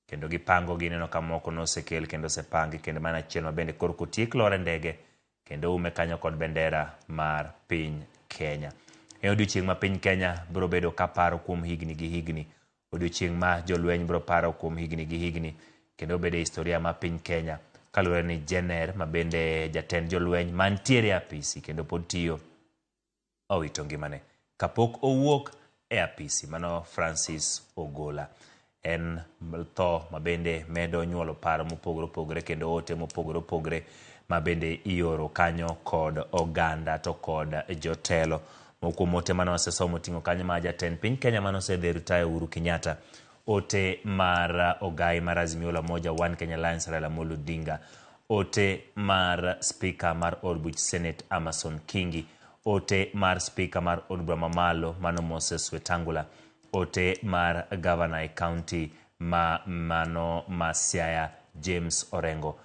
Kendo gipango gi ineno ka moko nosekel kendo osepangi kendo mano achiel ma bende koro kotiek lor e ndege kendo ume kanyo kod bendera mar piny Kenya. E odiochieng' ma piny Kenya biro bedo kaparo kuom higni gi higni Odiochieng' ma jolweny biro paro kuom higni gi higni kendo bedo e historia ma piny Kenya kaluwore ni Jenner ma bende jatend jolweny mantiere e apisi kendo pod tiyo owito ngimane kapok owuok e apisi. Mano Francis Ogola. En tho ma bende medo nyuolo paro mopogore opogore kendo ote mopogore opogore ma bende ioro kanyo kod oganda to kod jotelo. Moko kuom ote mane wasesomo oting'o kanyo mar jatend piny Kenya mane osedhi e ritaya Uhuru Kenyatta, ote mar ogai mar Azimio la Umoja One Kenya Alliance Raila Amolo Odinga, ote mar spika mar od buch Senate Amason Kingi, ote mar spika mar od bura mamalo mano Moses Wetangula, ote mar gavana e kaunti ma mano ma Siaya James Orengo.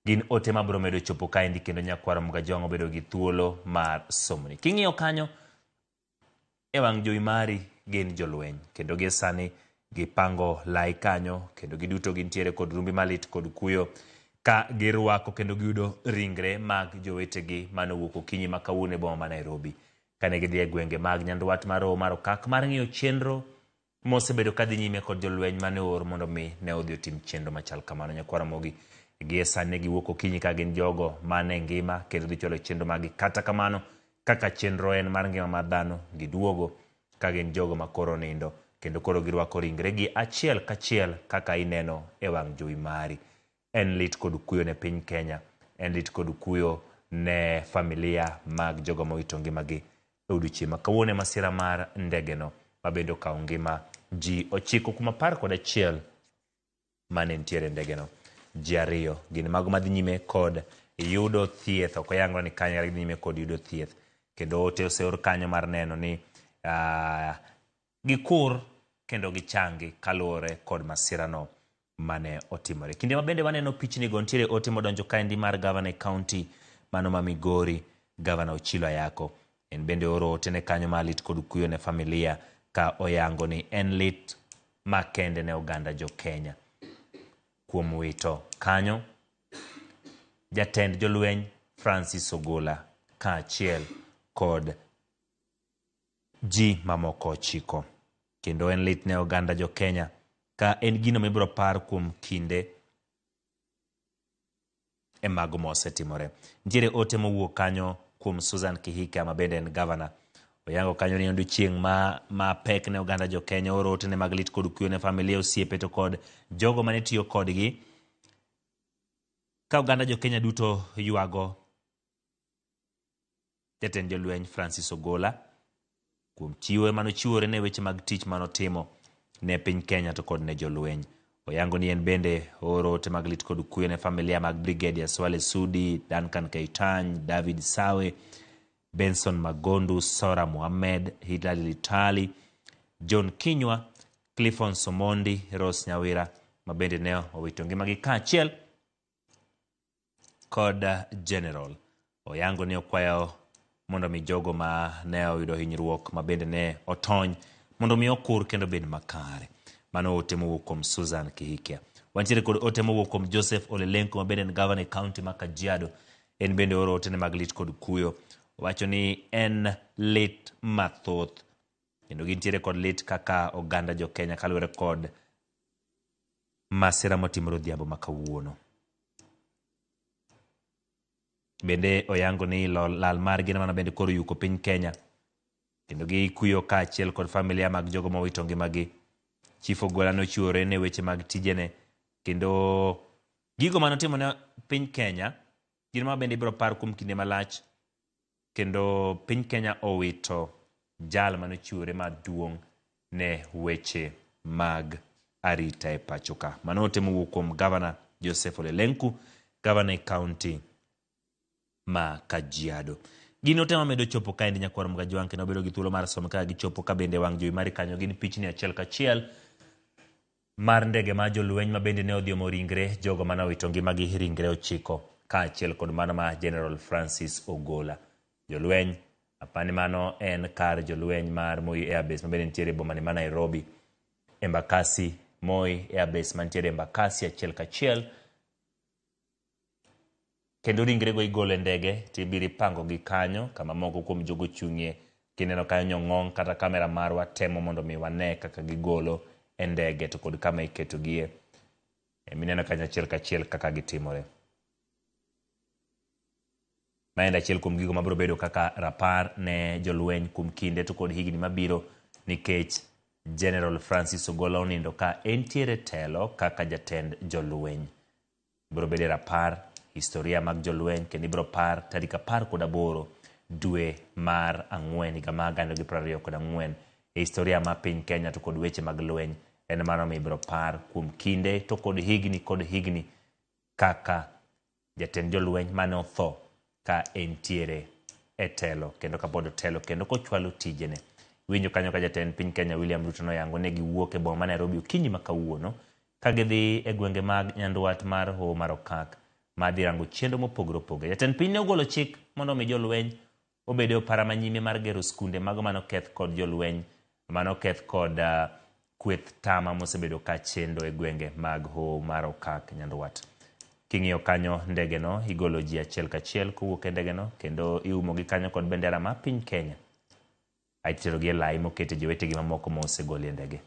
Gin ote ma biro medo chopo kaendi kendo nyakwar Mgajwang' obedo gi thuolo mar somoni. King'iyo kanyo e wang' jowi mari gin jolweny kendo gie sani gipango lai kanyo kendo giduto gintiere kod rumbi malit kod kuyo ka girwako kendo giyudo ringre mag jowetegi mane owuok okinyi ma kawuono e boma ma Nairobi kane gidhi e gwenge mag Nyandwat mar Roho mar Okak mar ng'iyo chenro mosebedo ka dhi nyime kod jolweny mane oor mondo mi ne odhi otim chenro machal kamano. Nyakwar Ramogi gie sani ne giwuok okinyi ka gin jogo mane ngima kendo dhi chwalo chenro maggi. Kata kamano, kaka chenro en mar ngima mar dhano, giduogo ka gin jogo ma koro nindo kendo koro girwako ringregi achiel kachiel kaka ineno e wang' jowi mari. En lit kod kuyo ne piny Kenya, en lit kod kuyo ne familia mag jogo mowito ngimagi e odiochieng' ma kawuono e masira mar ndegeno ma bende okawo ngima ji 9 kuom 11 mane nitiere e ndegeno. Ji ariyo gin mago madhi nyime kod yudo thieth, ok oyangre ni kanye kata gidhi nyime kod yudo thieth. Kendo ote oseor kanyo mar neno ni gikur kendo gichangi kaluwore kod masirano mane otimore. Kinde ma bende waneno pichnigo, nitiere ote modonjo kaendi mar gavana e kaunti mano ma Migori, Gavana Ochilo Ayako. En bende oro ote ne kanyo mar lit kod kuyo ne familia ka oyango ni en lit makende ne oganda jo Kenya kuom wito kanyo jatend jolweny Francis Ogola kaachiel kod ji mamoko 9. Kendo en lit ne oganda jo Kenya ka en gino mibiro par kuom kinde e mago mosetimore. Nitiere ote mowuok kanyo kuom Susan Kihika ma bende en gavana. Oyango kanyo ni odiochieng' ma pek ne oganda jo Kenya, oro ote ne mag lit kod kuyo ne familia, osiepe to kod jogo mane tiyo kodgi. Ka oganda jo Kenya duto ywago Jatend jolweny Francis Ogola kuom chiwo mane ochiwore ne weche mag tich mane otimo ne piny Kenya to kod ne jolweny. Oyango ni en bende ooro ote mag lit kod kuyo ne familia mag Brigadier Swale Sudi, Duncan Keitany, David Sawe, Benson Magondu, Sora Mohamed, Hilary Litali, John Kinyua, Clifford Somondi, Rose Nyawira ma bende ne owito ngimagi kaachiel kod General. Oyango ni okwayo mondo mi jogo ma ne oyudo hinyruok ma bende ne otony mondo mi okur kendo bed makare. Mano ote mowuok kuom Susan Kihikia. Wantiere kod ote mowuok kuom Joseph Ole Lenku ma bende en gavana e kaunti ma Kajiado. En bende oro otene mag lit kod kuyo. Owacho ni en lit mathoth kendo gintiere kod lit kaka oganda jo Kenya kaluwore kod masira motimore odhiambo ma kawuono. Bende oyango ni lal margi mana bende koro yuko piny Kenya kendo gikuyo kaachiel kod familia mag jogo mowito ngimagi. Chief Ogola nochiwore ne weche mag tijene kendo gigo manotimo ne piny Kenya gin ma bende ibiro par kuom kinde malach kendo piny Kenya owito jal manochiwore maduong' ne weche mag arita e pacho ka. Mano ote mowuok kuom Gavana Joseph Ole Lenku, gavana e kaunti ma Kajiado. Gin ote mamedo chopo kaendi nyakwar Mgajwang' kendo bedo gi thuolo mar somo kaka gichopo ka bende wang' jowi mari kanyo gin pichni achiel kachiel mar ndege mar jolweny ma bende ne odhi omo ringre jogo mane owito ngimagi ringre 9 kaachiel kod mano ma General Francis Ogola. Jolweny apani mano en kar jolweny mar Moi Air Base ma bende nitiere e boma ni ma Nairobi. Embakasi Moi Air Base mantiere Embakasi achiel kachiel. Kendo ringrego igolo e ndege tibiro ipangogi kanyo kama moko kuom jogo chung'ie. Kineno kanyo nyong'ong' kata kamera marwa temo mondo mi wane kaka gigolo e ndege to kod kama iketogie. Mineno kanyo achiel kachiel kaka gitimore. Ma en achiel kuom gigo mabiro bedo kaka rapar ne jolweny kuom kinde to kod higni mabiro nikech General Francis Ogola onindo ka entiere telo kaka jatend jolweny. Biro bedo rapar historia mag jolweny kendo ibiro par tarik 18 dwe mar 4 higa mar 2024 e historia ma piny Kenya to kod weche mag lweny en mano ma ibiro par kuom kinde to kod higni kaka jatend jolweny mane otho ka entiere e telo kendo kapod otelo kendo kochwalo tijene. Winjo kanyo ka jatend piny Kenya William Ruto noyango ne giwuok e boma ma Nairobi okinyi ma kawuono ka gidhi e gwenge mag Nyandwat mar Hoho mar Okak madhi rango chenro mopogore opogore. Jatend piny ne ogolo chik mondo mi jolweny obed e opara manyime mar gero skunde mago manoketh kod jolweny manoketh kod kweth tama mosebedo ka chendo e gwenge mag Hoho mar Okak Nyandwat. King'iyo kanyo ndege no igolo ji achiel kachiel kowuok e ndege no kendo iumo gi kanyo kod bendera ma piny Kenya. Aeto iterogi e lai mokete jowetegi mamoko mosegol e ndege.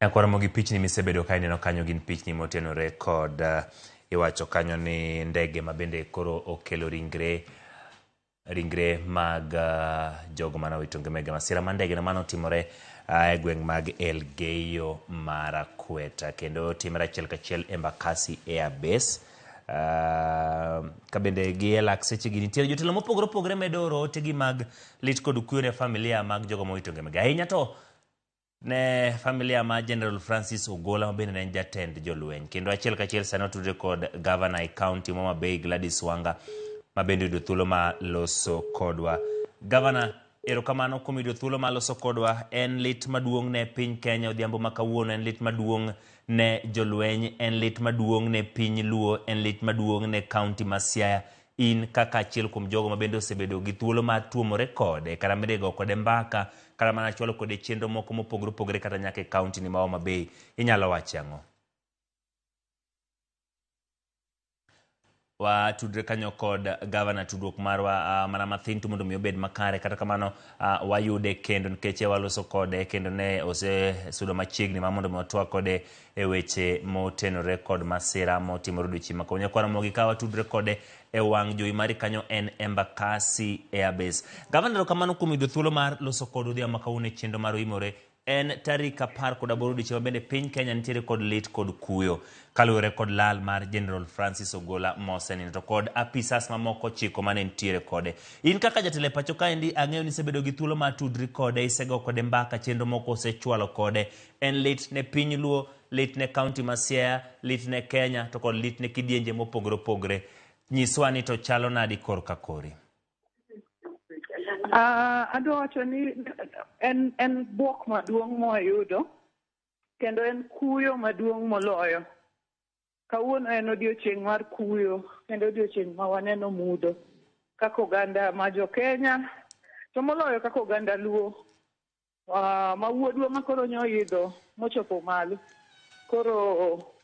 Nyakwar gi pichni misebedo ka ineno kanyo gin pichni motenore kod iwacho kanyo ni ndege ma bende koro okelo ringre ringre mag jogo mane owito ngimagi e masira mar ndege no mane otimore e gweng' mag Elgeyo Marakwet kendo timore achiel kachiel Embakasi Air Base. Ka bende gi e lak sechegi nitiere jotelo mopogore opogore medo oro otegi mag lit kod kuyo ne familia mag jogo mowito ngimagi. Ahinya to ne familia mar General Francis Ogola ma bende ne en jatend jolweny. Kendo achiel kachiel sani otudre kod gavana e kaunti ma Homa Bay Gladys Wanga ma bende oyudo thuolo mar loso kodwa. Gavana, erokamano kuom yudo thuolo mar loso kodwa. En lit maduong' ne piny Kenya odhiambo ma kawuono, en lit maduong' ne jolweny, en lit maduong' ne piny Luo, en lit maduong' ne kaunti ma Siaya. In kaka achiel kuom jogo ma bende osebedo gi thuolo mar tuomore kode, kata bende go kode mbaka, kata mana chwalo kode chenro moko mopogore opogore kata nyaka e kaunti ni ma Homa Bay, inyalo wacho ang'o? Watudre kanyo kod gavana tudruok marwa mana mathin tu mondo mi obed makare. Kata kamano wayude kendo nikech waloso kode kendo ne osesudo machiegni ma mondo mi watwak kode e weche motenore kod masira motimore odiochieng' ma kawuono. Nyakwar Ramogi ka watudre kode e wang' jowi mari kanyo en Embakasi Air Base. Gavana, erokamano kuom yudo thuolo mar loso kod odhiambo ma kawuono e chenro mar Oimore. En tarik 18 odiochieng' ma bende piny Kenya nitiere kod lit kod kuyo kaluwore kod lal mar General Francis Ogola mosenindo to kod apisas mamoko 9 mane nitiere kode. In kaka jatelo e pacho kaendi ang'eyo ni isebedo gi thuolo mar tudri kode, isego kode mbaka, chenro moko osechwalo kode. En lit ne piny Luo, lit ne kaunti ma Siaya, lit ne Kenya to kod lit ne kidienje mopogore opogore. Nyiswa ni to chalo nadi korka kori? Adwa wacho ni en bwok maduong' mwayudo kendo en kuyo maduong' moloyo. Kawuono en odiochieng' mar kuyo kendo odiochieng' ma waneno mudho kaka oganda ma jo Kenya to moloyo kaka oganda Luo ma wuodwa ma koro nyoidho mochopo malo koro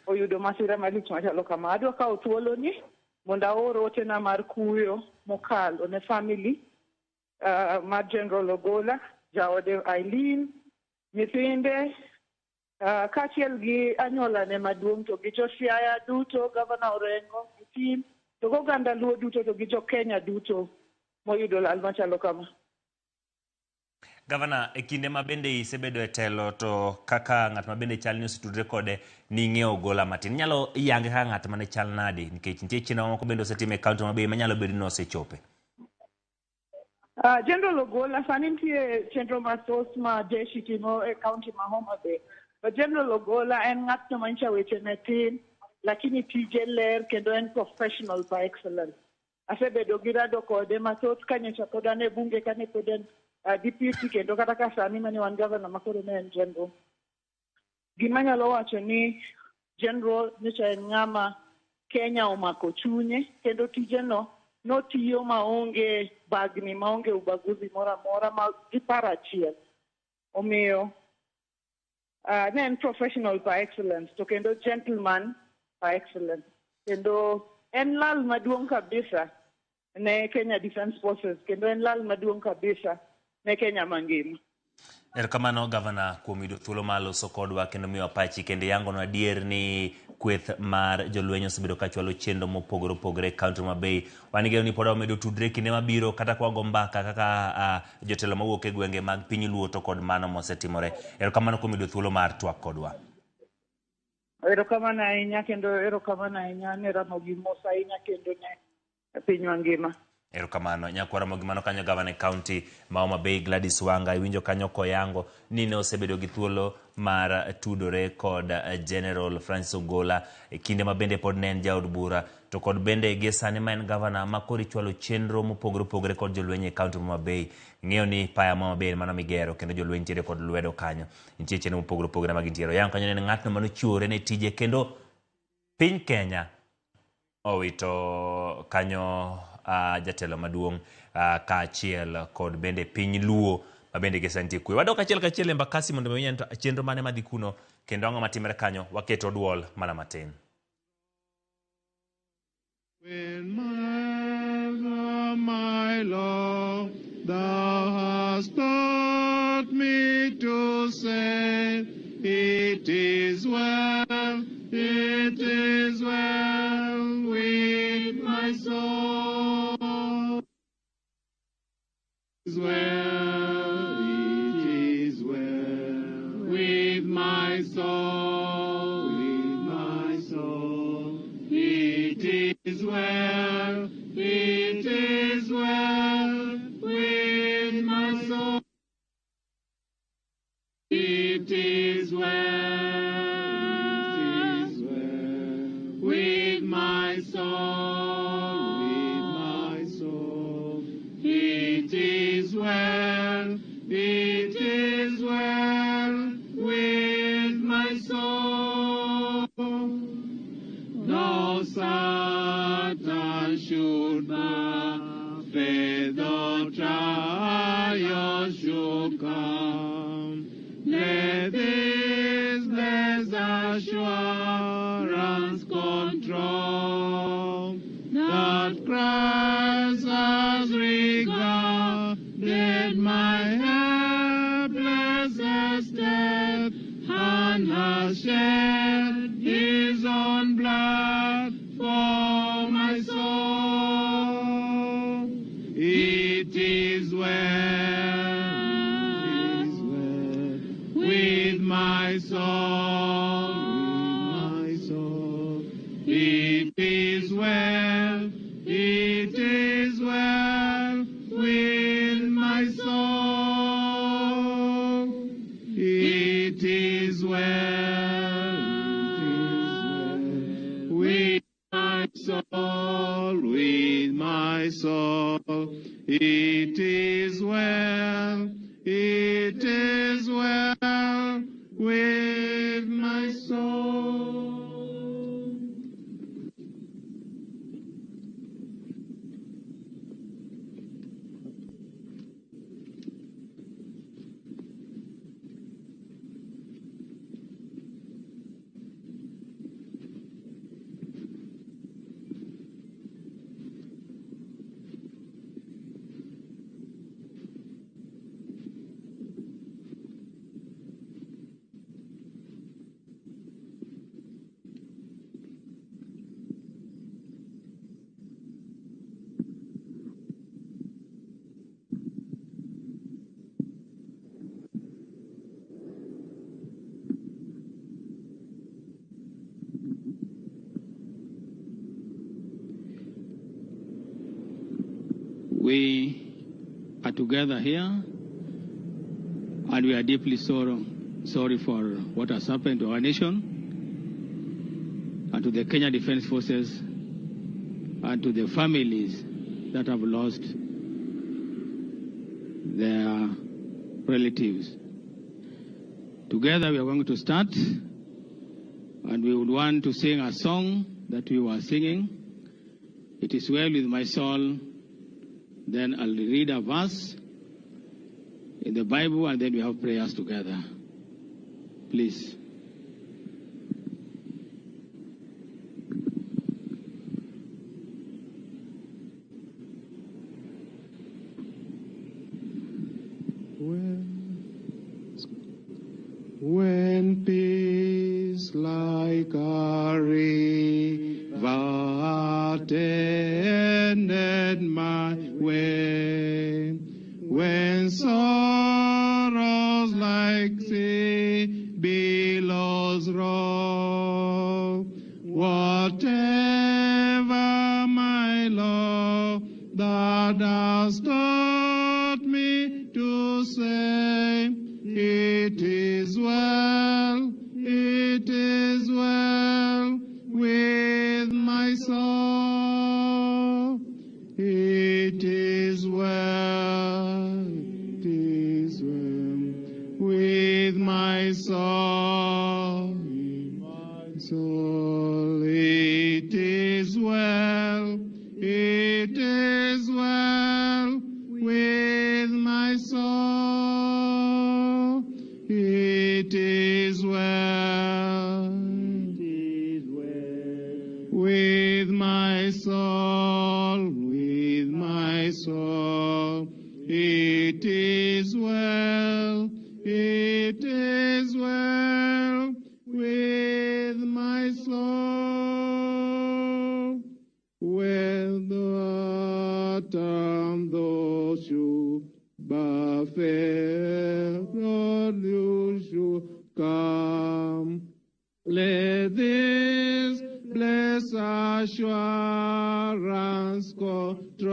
oyudo masira malich machalo kama. Adwa kawo thuoloni mondo aor otena mar kuyo mokalo ne family mar General Ogola, jaode Eileen, nyithinde, kaachiel gi anyuolane maduong' to gi jo Siaya duto, Gavana Orengo gi team, to gi oganda Luo duto to gi jo Kenya duto moyudo lal machalo kama. Gavana, e kinde ma bende isebedo e telo to kaka ng'at ma bende chal ni osetudre kode ning'eyo Ogola matin. Inyalo yange kaka ng'at mane chal nadi nikech nitie chenro moko bende osetim e kaunti ma Bay manyalo bedo ni osechope. General Ogola sani nitie chenro mathoth ma jeshi timo e kaunti ma Homa Bay. But General Ogola en ng'atno manyicha weche ne tin, lakini tije ler kendo en professional par excellence. Asebedo gi rado kode mathoth ka nyocha pod an e bunge kane pod en deputy kendo kata ka sani mane wan governor ma koro ne en general. Gima anyalo wacho ni general nyocha en ng'ama Kenya omako chunye kendo tijeno notiyo maonge bagni, maonge ubaguzi moro amora, ma gi paro achiel. Omiyo ne en professional par excellence to kendo gentleman par excellence. Kendo en lal maduong' kabisa ne Kenya Defence Forces kendo en lal maduong' kabisa ne Kenya mangima. Erokamano gavana kuom yudo thuolo mar loso kodwa kendo miyowa pachi kendo yangonwa adier ni kweth mar jolweny osebedo ka chwalo chenro mopogore opogore e kaunti ma Bay. Wan gi geno ni pod wamedo tudre kinde mabiro kata kwago mbaka kaka jotelo mawuok e gwenge mag piny Luo to kod mano mosetimore. Erokamano kuom yudo thuolo mar twak kodwa. Erokamano ahinya kendo erokamano ahinya ne Ramogi mos ahinya kendo ne piny mangima. Erokamano. Nyakwar Ramogi mano kanyo gavana e kaunti ma Homa Bay Gladys Wanga iwinjo kanyo koyango ni ne osebedo gi thuolo mar tudore kod General Francis Ogola e kinde ma bende pod ne en jaod bura to kod bende gie sani ma en gavana ma koro ichwalo chenro mopogore opogore kod jolweny e kaunti ma Homa Bay. Ing'eyo ni paya ma Homa Bay en mano migero kendo jolweny nitiere kod lwedo kanyo. Nitie chenro mopogore opogore ma gintiere. Oyango kanyo ni en ng'atno manochiwore ne tije kendo piny Kenya owito kanyo jatelo maduong' kaachiel kod bende piny Luo ma bende gi sani nitie kwe. Wadok achiel kachiel e Embakasi mondo mi wang'e chenro mane madhi kuno kendo ang'o matimore kanyo. Waketo duol mana matin. When my Lord, thou hast taught me to say, it is well, it is well with my soul. It is well, it is well with my soul, with my soul. It is well, it is well with my soul. It is well, it is well with my soul, with my soul. It is well, it is well with my soul. Though Satan should buffet, though trials should come, let this blessed assurance control that Christ has regarded my helpless estate and has shed his own blood for my soul. It is well, it is well with my soul, with my soul. It is well, it is well with my soul. It is well, it is well with my soul, with my soul. It is well, it is well with my soul. We are together here, and we are deeply sorry for what has happened to our nation and to the Kenya Defence Forces and to the families that have lost their relatives. Together we are going to start, and we would want to sing a song that we were singing. It is well with my soul. Then I'll read a verse in the Bible, and then we have prayers together. Please. When peace like a river attended my way, when sorrows like sea billows roll, whatever my Lord thou dost taught me to say, it is well with my soul. It is well with my soul. Soul. It is well with my soul. It is well with my soul, with my soul. It is well Let this blessed assurance control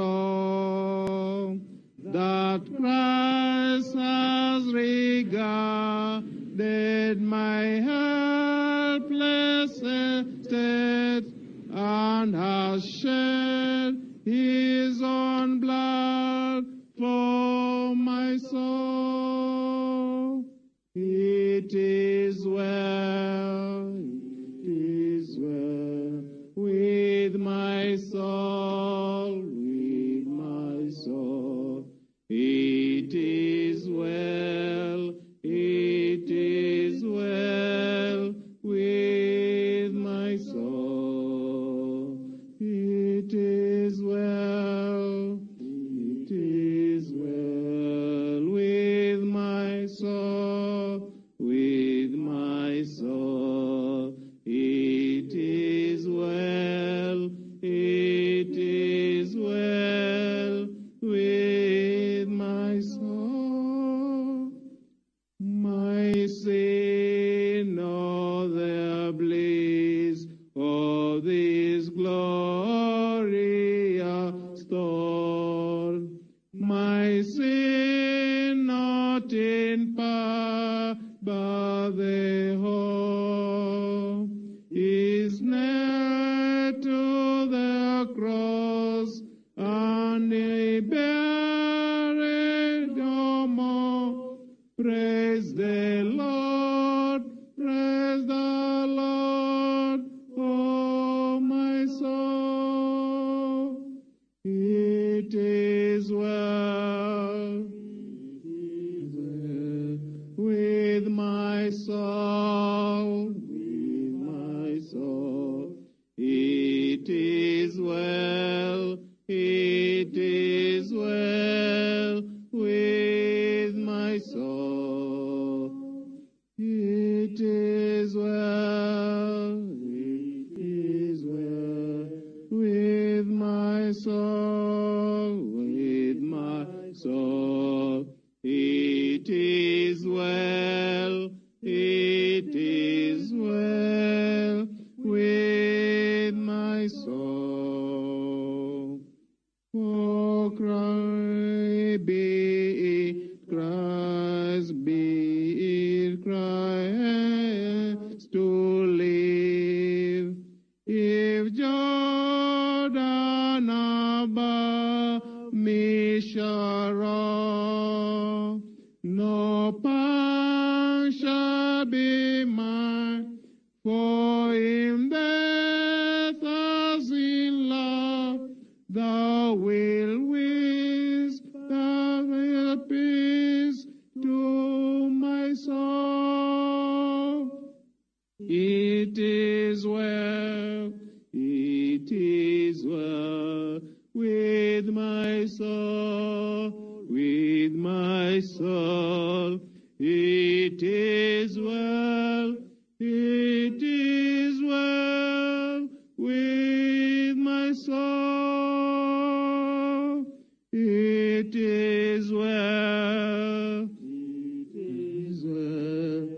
that Christ has regarded my helpless estate and has shed his own blood for my soul. It is well, it is well with my soul, with my soul. It is well, it is well with my soul. It is well, it is well with my soul, with my soul. It is well, it is well with my soul. My sin, oh, the bliss of this glorious thought. My sin, not in part, but the whole, is nailed to the cross, and he buried no more. Praise the Lord, praise the Lord, oh my soul. It is well, it is well with my soul, with my soul. It is well, it is well with my soul. It is well, it is well with my soul, with my soul. It is well, it is well with my soul. For Christ be it, Christ be it, Christ to live. If Jordan above me shall roar, no pang shall be mine, for in death as in love, thou wilt whisper peace to my soul. It is well, it is well with my soul, with my soul. It is well, it is well with my soul. It is well, it is well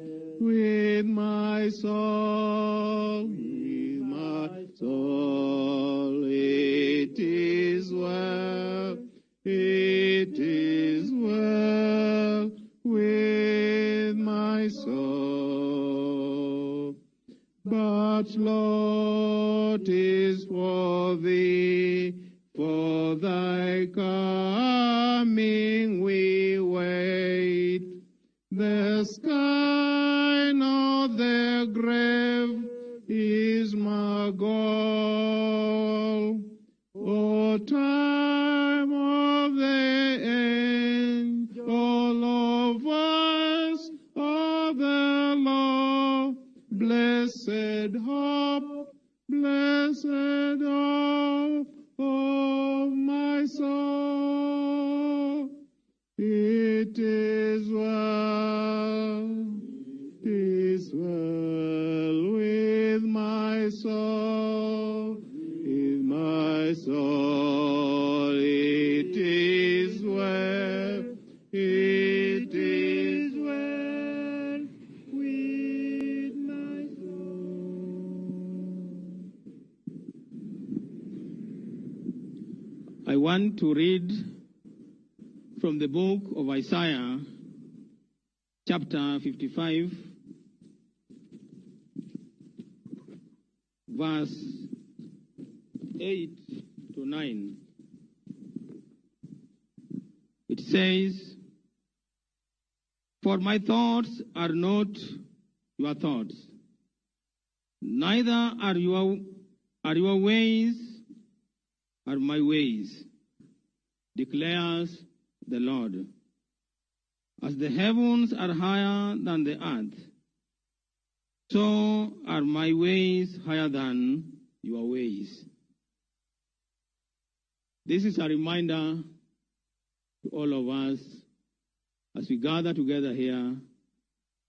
with my soul, with my soul. It is well, it is well with my soul. But Lord, is for thee, for thy coming we wait. The sky nor the grave is my goal. O time of the end, O Lord, voice of the Lord, blessed hope, blessed hope of my soul. It is well, it is well with my soul, with my soul. It is well, it is well with my soul. I want to read from the book of Isaiah, chapter 55, verse 8 to 9. It says, "For my thoughts are not your thoughts, neither are your ways are my ways, declares the Lord. As the heavens are higher than the earth, so are my ways higher than your ways." This is a reminder to all of us as we gather together here,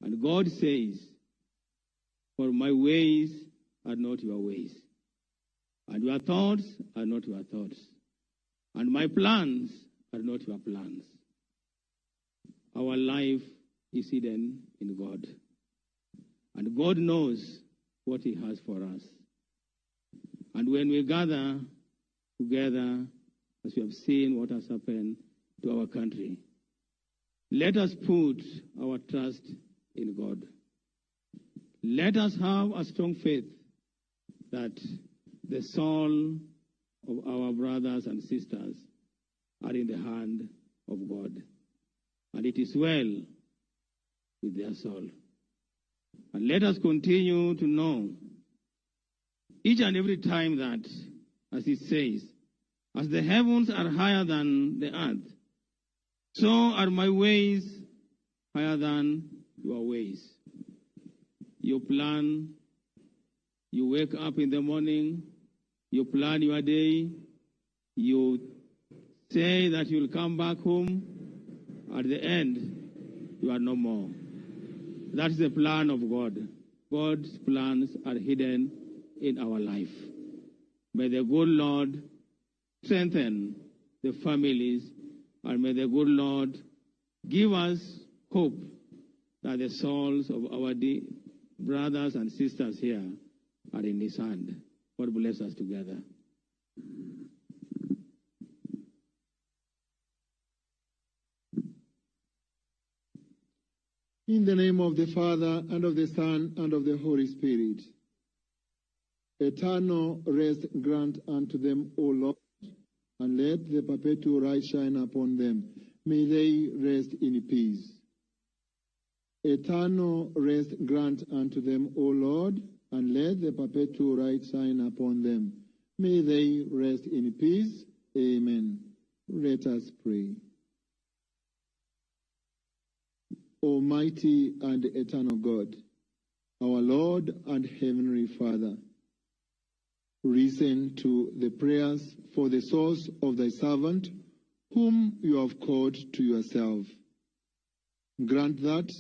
and God says, "For my ways are not your ways, and your thoughts are not your thoughts, and my plans are not your plans." Our life is hidden in God, and God knows what He has for us. And when we gather together, as we have seen what has happened to our country, let us put our trust in God. Let us have a strong faith that the soul of our brothers and sisters are in the hand of God, and it is well with their soul. And let us continue to know each and every time that, as it says, as the heavens are higher than the earth, so are my ways higher than your ways. You plan, you wake up in the morning, you plan your day, you say that you'll come back home. At the end, you are no more. That's the plan of God. God's plans are hidden in our life. May the good Lord strengthen the families, and may the good Lord give us hope that the souls of our brothers and sisters here are in His hand. God bless us together. In the name of the Father, and of the Son, and of the Holy Spirit. Eternal rest grant unto them, O Lord, and let the perpetual light shine upon them. May they rest in peace. Eternal rest grant unto them, O Lord, and let the perpetual light shine upon them. May they rest in peace. Amen. Let us pray. Almighty and eternal God, our Lord and Heavenly Father, listen to the prayers for the souls of thy servant, whom you have called to yourself. Grant that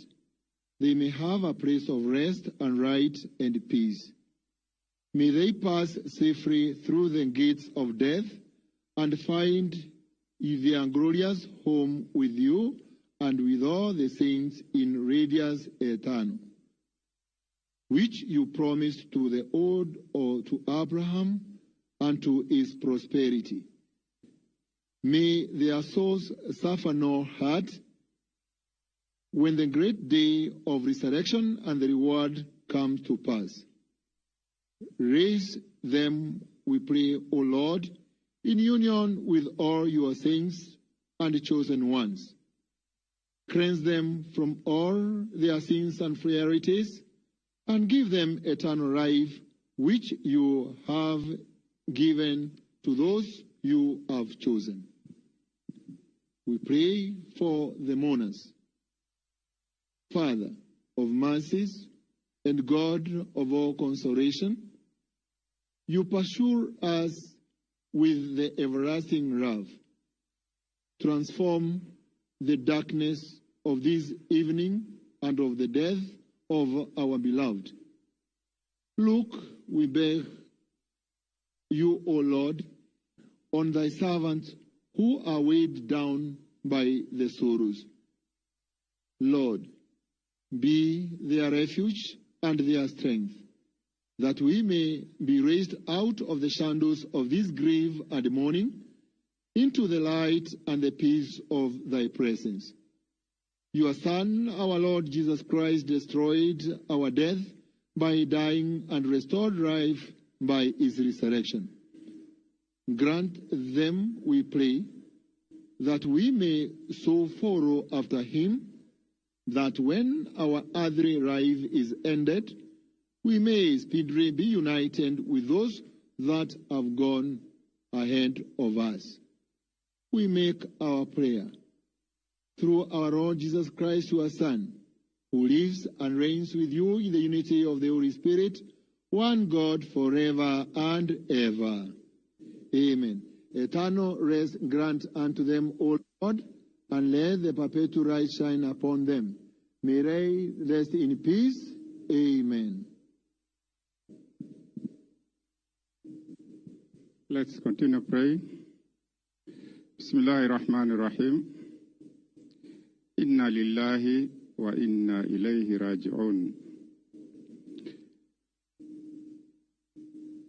they may have a place of rest and right and peace. May they pass safely through the gates of death and find their glorious home with you and with all the saints in radiance eternal, which you promised to the old or to Abraham and to his prosperity. May their souls suffer no hurt when the great day of resurrection and the reward comes to pass. Raise them, we pray, O Lord, in union with all your saints and chosen ones. Cleanse them from all their sins and frailties, and give them eternal life, which you have given to those you have chosen. We pray for the mourners. Father of mercies and God of all consolation, you pursue us with the everlasting love. Transform the darkness of this evening and of the death of our beloved. Look, we beg you, O Lord, on thy servants who are weighed down by the sorrows. Lord, be their refuge and their strength, that we may be raised out of the shadows of this grave and mourning, into the light and the peace of thy presence. Your Son, our Lord Jesus Christ, destroyed our death by dying and restored life by his resurrection. Grant them, we pray, that we may so follow after him, that when our earthly life is ended, we may speedily be united with those that have gone ahead of us. We make our prayer through our Lord Jesus Christ, your Son, who lives and reigns with you in the unity of the Holy Spirit, one God forever and ever. Amen. Eternal rest grant unto them, O Lord, and let the perpetual light shine upon them. May they rest in peace. Amen. Let's continue praying. Bismillahir Rahmanir Rahim. Inna lillahi wa inna ilayhi raji'un.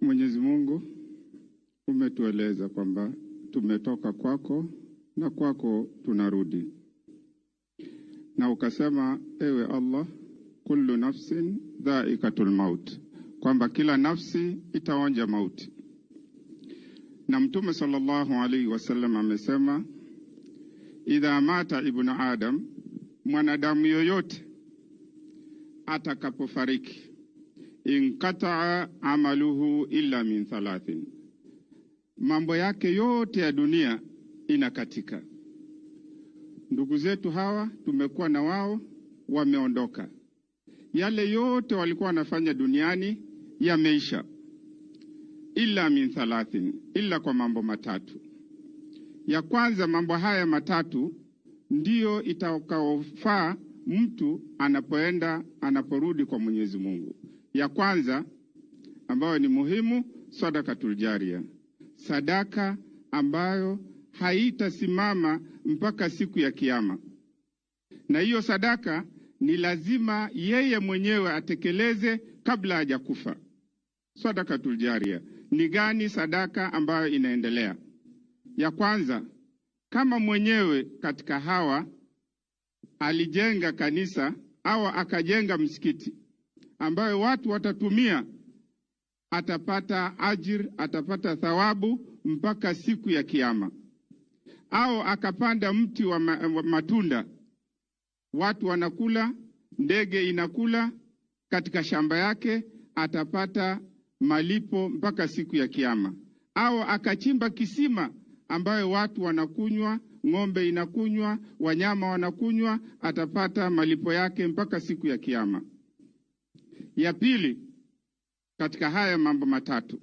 Mwenyezi Mungu, umetueleza kwamba tumetoka kwako na kwako tunarudi. Na ukasema, ewe Allah, kullu nafsin dhaikatul maut, kwamba kila nafsi itaonja mauti. Na Mtume sallallahu alaihi wasallam amesema, idha mata ibnu Adam, mwanadamu yoyote atakapofariki, inqata'a amaluhu illa min thalathin, mambo yake yote ya dunia inakatika. Ndugu zetu hawa tumekuwa na wao, wameondoka. Yale yote walikuwa wanafanya duniani yameisha. Illa min thalathin, illa kwa mambo matatu. Ya kwanza, mambo haya matatu ndiyo itakaofaa mtu anapoenda, anaporudi kwa Mwenyezi Mungu. Ya kwanza ambayo ni muhimu, sadakatul jaria, sadaka ambayo haitasimama mpaka siku ya Kiyama. Na hiyo sadaka ni lazima yeye mwenyewe atekeleze kabla hajakufa. Sadakatul jaria ni gani? Sadaka ambayo inaendelea. Ya kwanza, kama mwenyewe katika hawa alijenga kanisa au akajenga msikiti ambayo watu watatumia, atapata ajir, atapata thawabu mpaka siku ya Kiyama. Au akapanda mti wa matunda, watu wanakula, ndege inakula katika shamba yake, atapata malipo mpaka siku ya Kiyama. Au akachimba kisima ambayo watu wanakunywa, ng'ombe inakunywa, wanyama wanakunywa, atapata malipo yake mpaka siku ya Kiyama. Ya pili, katika haya mambo matatu,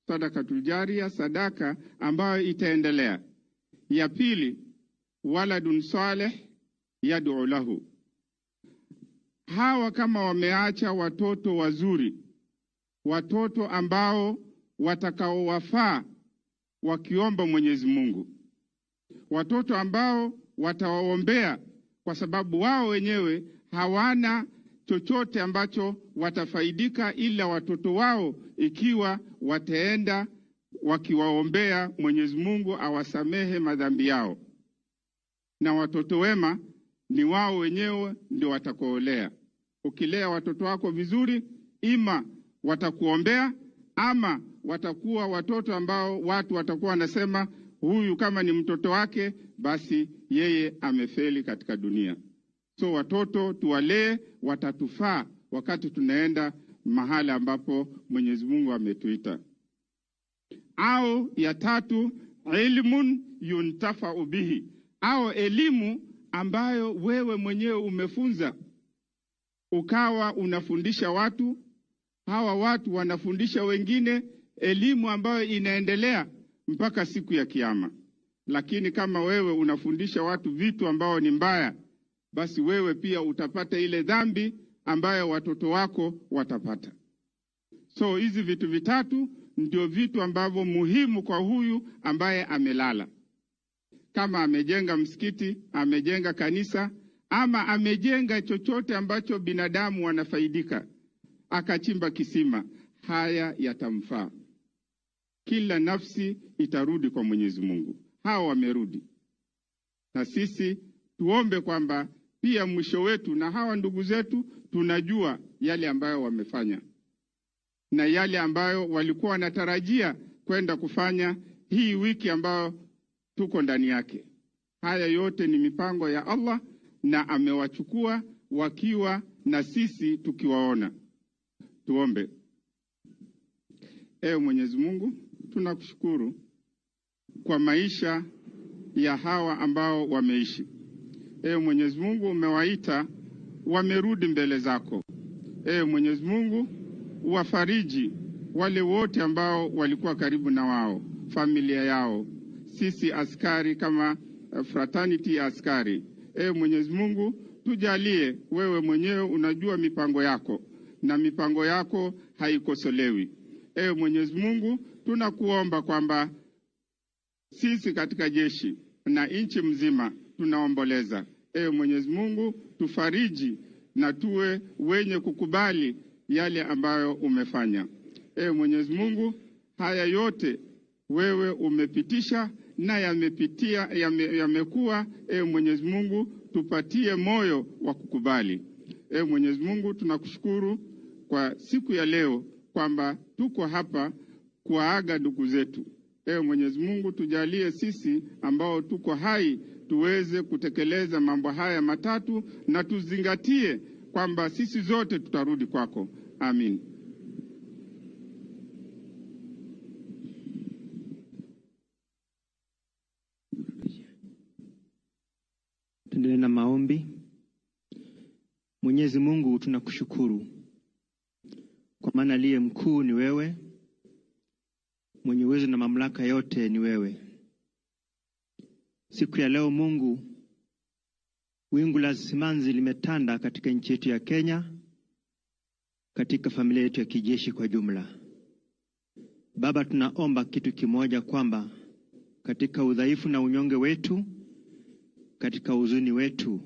sadakatul jaria, sadaka ambayo itaendelea. Ya pili, waladun saleh yad'u lahu. Hawa kama wameacha watoto wazuri, watoto ambao watakaowafaa wakiomba Mwenyezi Mungu, watoto ambao watawaombea, kwa sababu wao wenyewe hawana chochote ambacho watafaidika ila watoto wao, ikiwa wataenda wakiwaombea Mwenyezi Mungu awasamehe madhambi yao. Na watoto wema ni wao wenyewe ndio watakaolea. Ukilea watoto wako vizuri, ima watakuombea ama watakuwa watoto ambao watu watakuwa wanasema huyu kama ni mtoto wake basi yeye amefeli katika dunia. So watoto tuwalee, watatufaa wakati tunaenda mahala ambapo Mwenyezi Mungu ametuita. Au ya tatu, ilmun yuntafa'u bihi, au elimu ambayo wewe mwenyewe umefunza, ukawa unafundisha watu, hawa watu wanafundisha wengine, elimu ambayo inaendelea mpaka siku ya Kiyama. Lakini kama wewe unafundisha watu vitu ambao ni mbaya, basi wewe pia utapata ile dhambi ambayo watoto wako watapata. So hizi vitu vitatu ndio vitu ambavyo muhimu kwa huyu ambaye amelala. Kama amejenga msikiti, amejenga kanisa, ama amejenga chochote ambacho binadamu wanafaidika, akachimba kisima, haya yatamfaa. Kila nafsi itarudi kwa Mwenyezi Mungu. Hawa wamerudi, na sisi tuombe kwamba pia mwisho wetu na hawa ndugu zetu, tunajua yale ambayo wamefanya na yale ambayo walikuwa wanatarajia kwenda kufanya hii wiki ambayo tuko ndani yake. Haya yote ni mipango ya Allah na amewachukua wakiwa na sisi tukiwaona. Tuombe. Ewe Mwenyezi Mungu, tunakushukuru kwa maisha ya hawa ambao wameishi. Ewe Mwenyezi Mungu, umewaita wamerudi mbele zako. Ewe Mwenyezi Mungu, wafariji wale wote ambao walikuwa karibu na wao, familia yao, sisi askari kama fraternity ya askari. Ewe Mwenyezi Mungu, tujalie, wewe mwenyewe unajua mipango yako na mipango yako haikosolewi. Ewe Mwenyezi Mungu, tunakuomba kwamba sisi katika jeshi na nchi mzima tunaomboleza. Ewe Mwenyezi Mungu, tufariji na tuwe wenye kukubali yale ambayo umefanya. Ewe Mwenyezi Mungu, haya yote wewe umepitisha na yamepitia, yamekuwa. Ewe Mwenyezi Mungu, tupatie moyo wa kukubali. Ewe Mwenyezi Mungu, tunakushukuru kwa siku ya leo kwamba tuko hapa kuwaaga ndugu zetu. Ewe Mwenyezi Mungu, tujalie sisi ambao tuko hai tuweze kutekeleza mambo haya matatu na tuzingatie kwamba sisi zote tutarudi kwako. Amin. Tuendelee na maombi. Mwenyezi Mungu, tunakushukuru kwa maana aliye mkuu ni wewe, mwenye uwezo na mamlaka yote ni wewe. Siku ya leo Mungu, wingu la simanzi limetanda katika nchi yetu ya Kenya, katika familia yetu ya kijeshi kwa jumla. Baba, tunaomba kitu kimoja, kwamba katika udhaifu na unyonge wetu, katika huzuni wetu,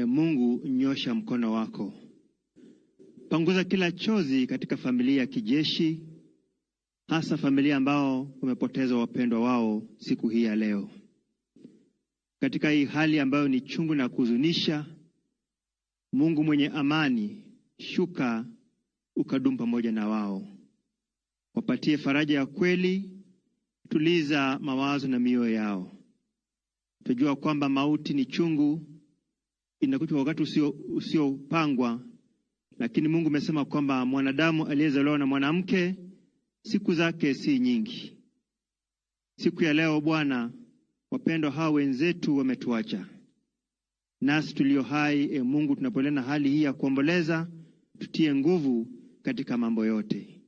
Mungu, nyosha mkono wako, panguza kila chozi katika familia ya kijeshi, hasa familia ambao wamepoteza wapendwa wao siku hii ya leo. Katika hii hali ambayo ni chungu na kuhuzunisha, Mungu mwenye amani, shuka ukadumu pamoja na wao, wapatie faraja ya kweli, tuliza mawazo na mioyo yao. Tujua kwamba mauti ni chungu, inakuja wakati usiopangwa, lakini Mungu amesema kwamba mwanadamu aliyezaliwa na mwanamke siku zake si nyingi. Siku ya leo Bwana, wapendwa hawa wenzetu wametuacha, nasi tulio hai, Mungu, tunapoendelea na hali hii ya kuomboleza, tutie nguvu katika mambo yote.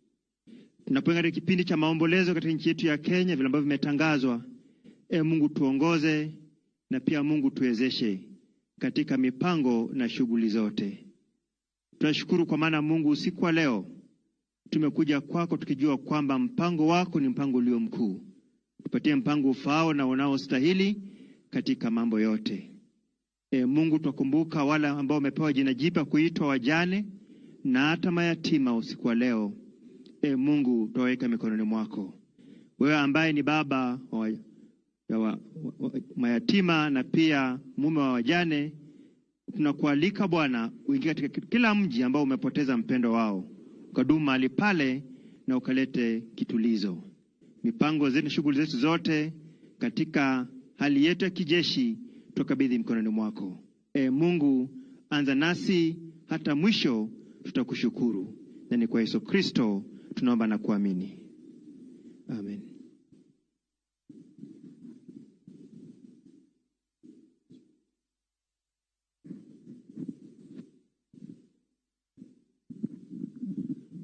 Tunapoingia katika kipindi cha maombolezo katika nchi yetu ya Kenya, vile ambavyo vimetangazwa, Mungu tuongoze, na pia Mungu tuwezeshe katika mipango na shughuli zote. Tunashukuru kwa maana Mungu, usiku wa leo tumekuja kwako tukijua kwamba mpango wako ni mpango ulio mkuu. Tupatie mpango ufaao na unaostahili katika mambo yote. Mungu, twakumbuka wale ambao wamepewa jina jipya kuitwa wajane na hata mayatima usiku wa leo. Mungu, twaweka mikononi mwako. Wewe ambaye ni baba wa mayatima na pia mume wa wajane, tunakualika Bwana uingie katika kila mji ambao umepoteza mpendo wao, ukadumu mahali pale na ukalete kitulizo. Mipango zetu, shughuli zetu zote katika hali yetu ya kijeshi tukabidhi mkononi mwako. Mungu, anza nasi hata mwisho, tutakushukuru. Na ni kwa Yesu Kristo tunaomba na kuamini. Amen.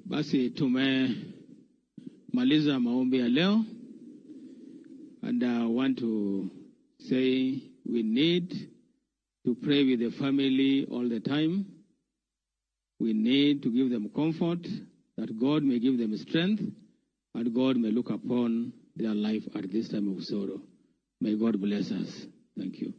Basi tumemaliza maombi ya leo, and I want to say we need to pray with the family all the time. We need to give them comfort, that God may give them strength, and God may look upon their life at this time of sorrow. May God bless us. Thank you.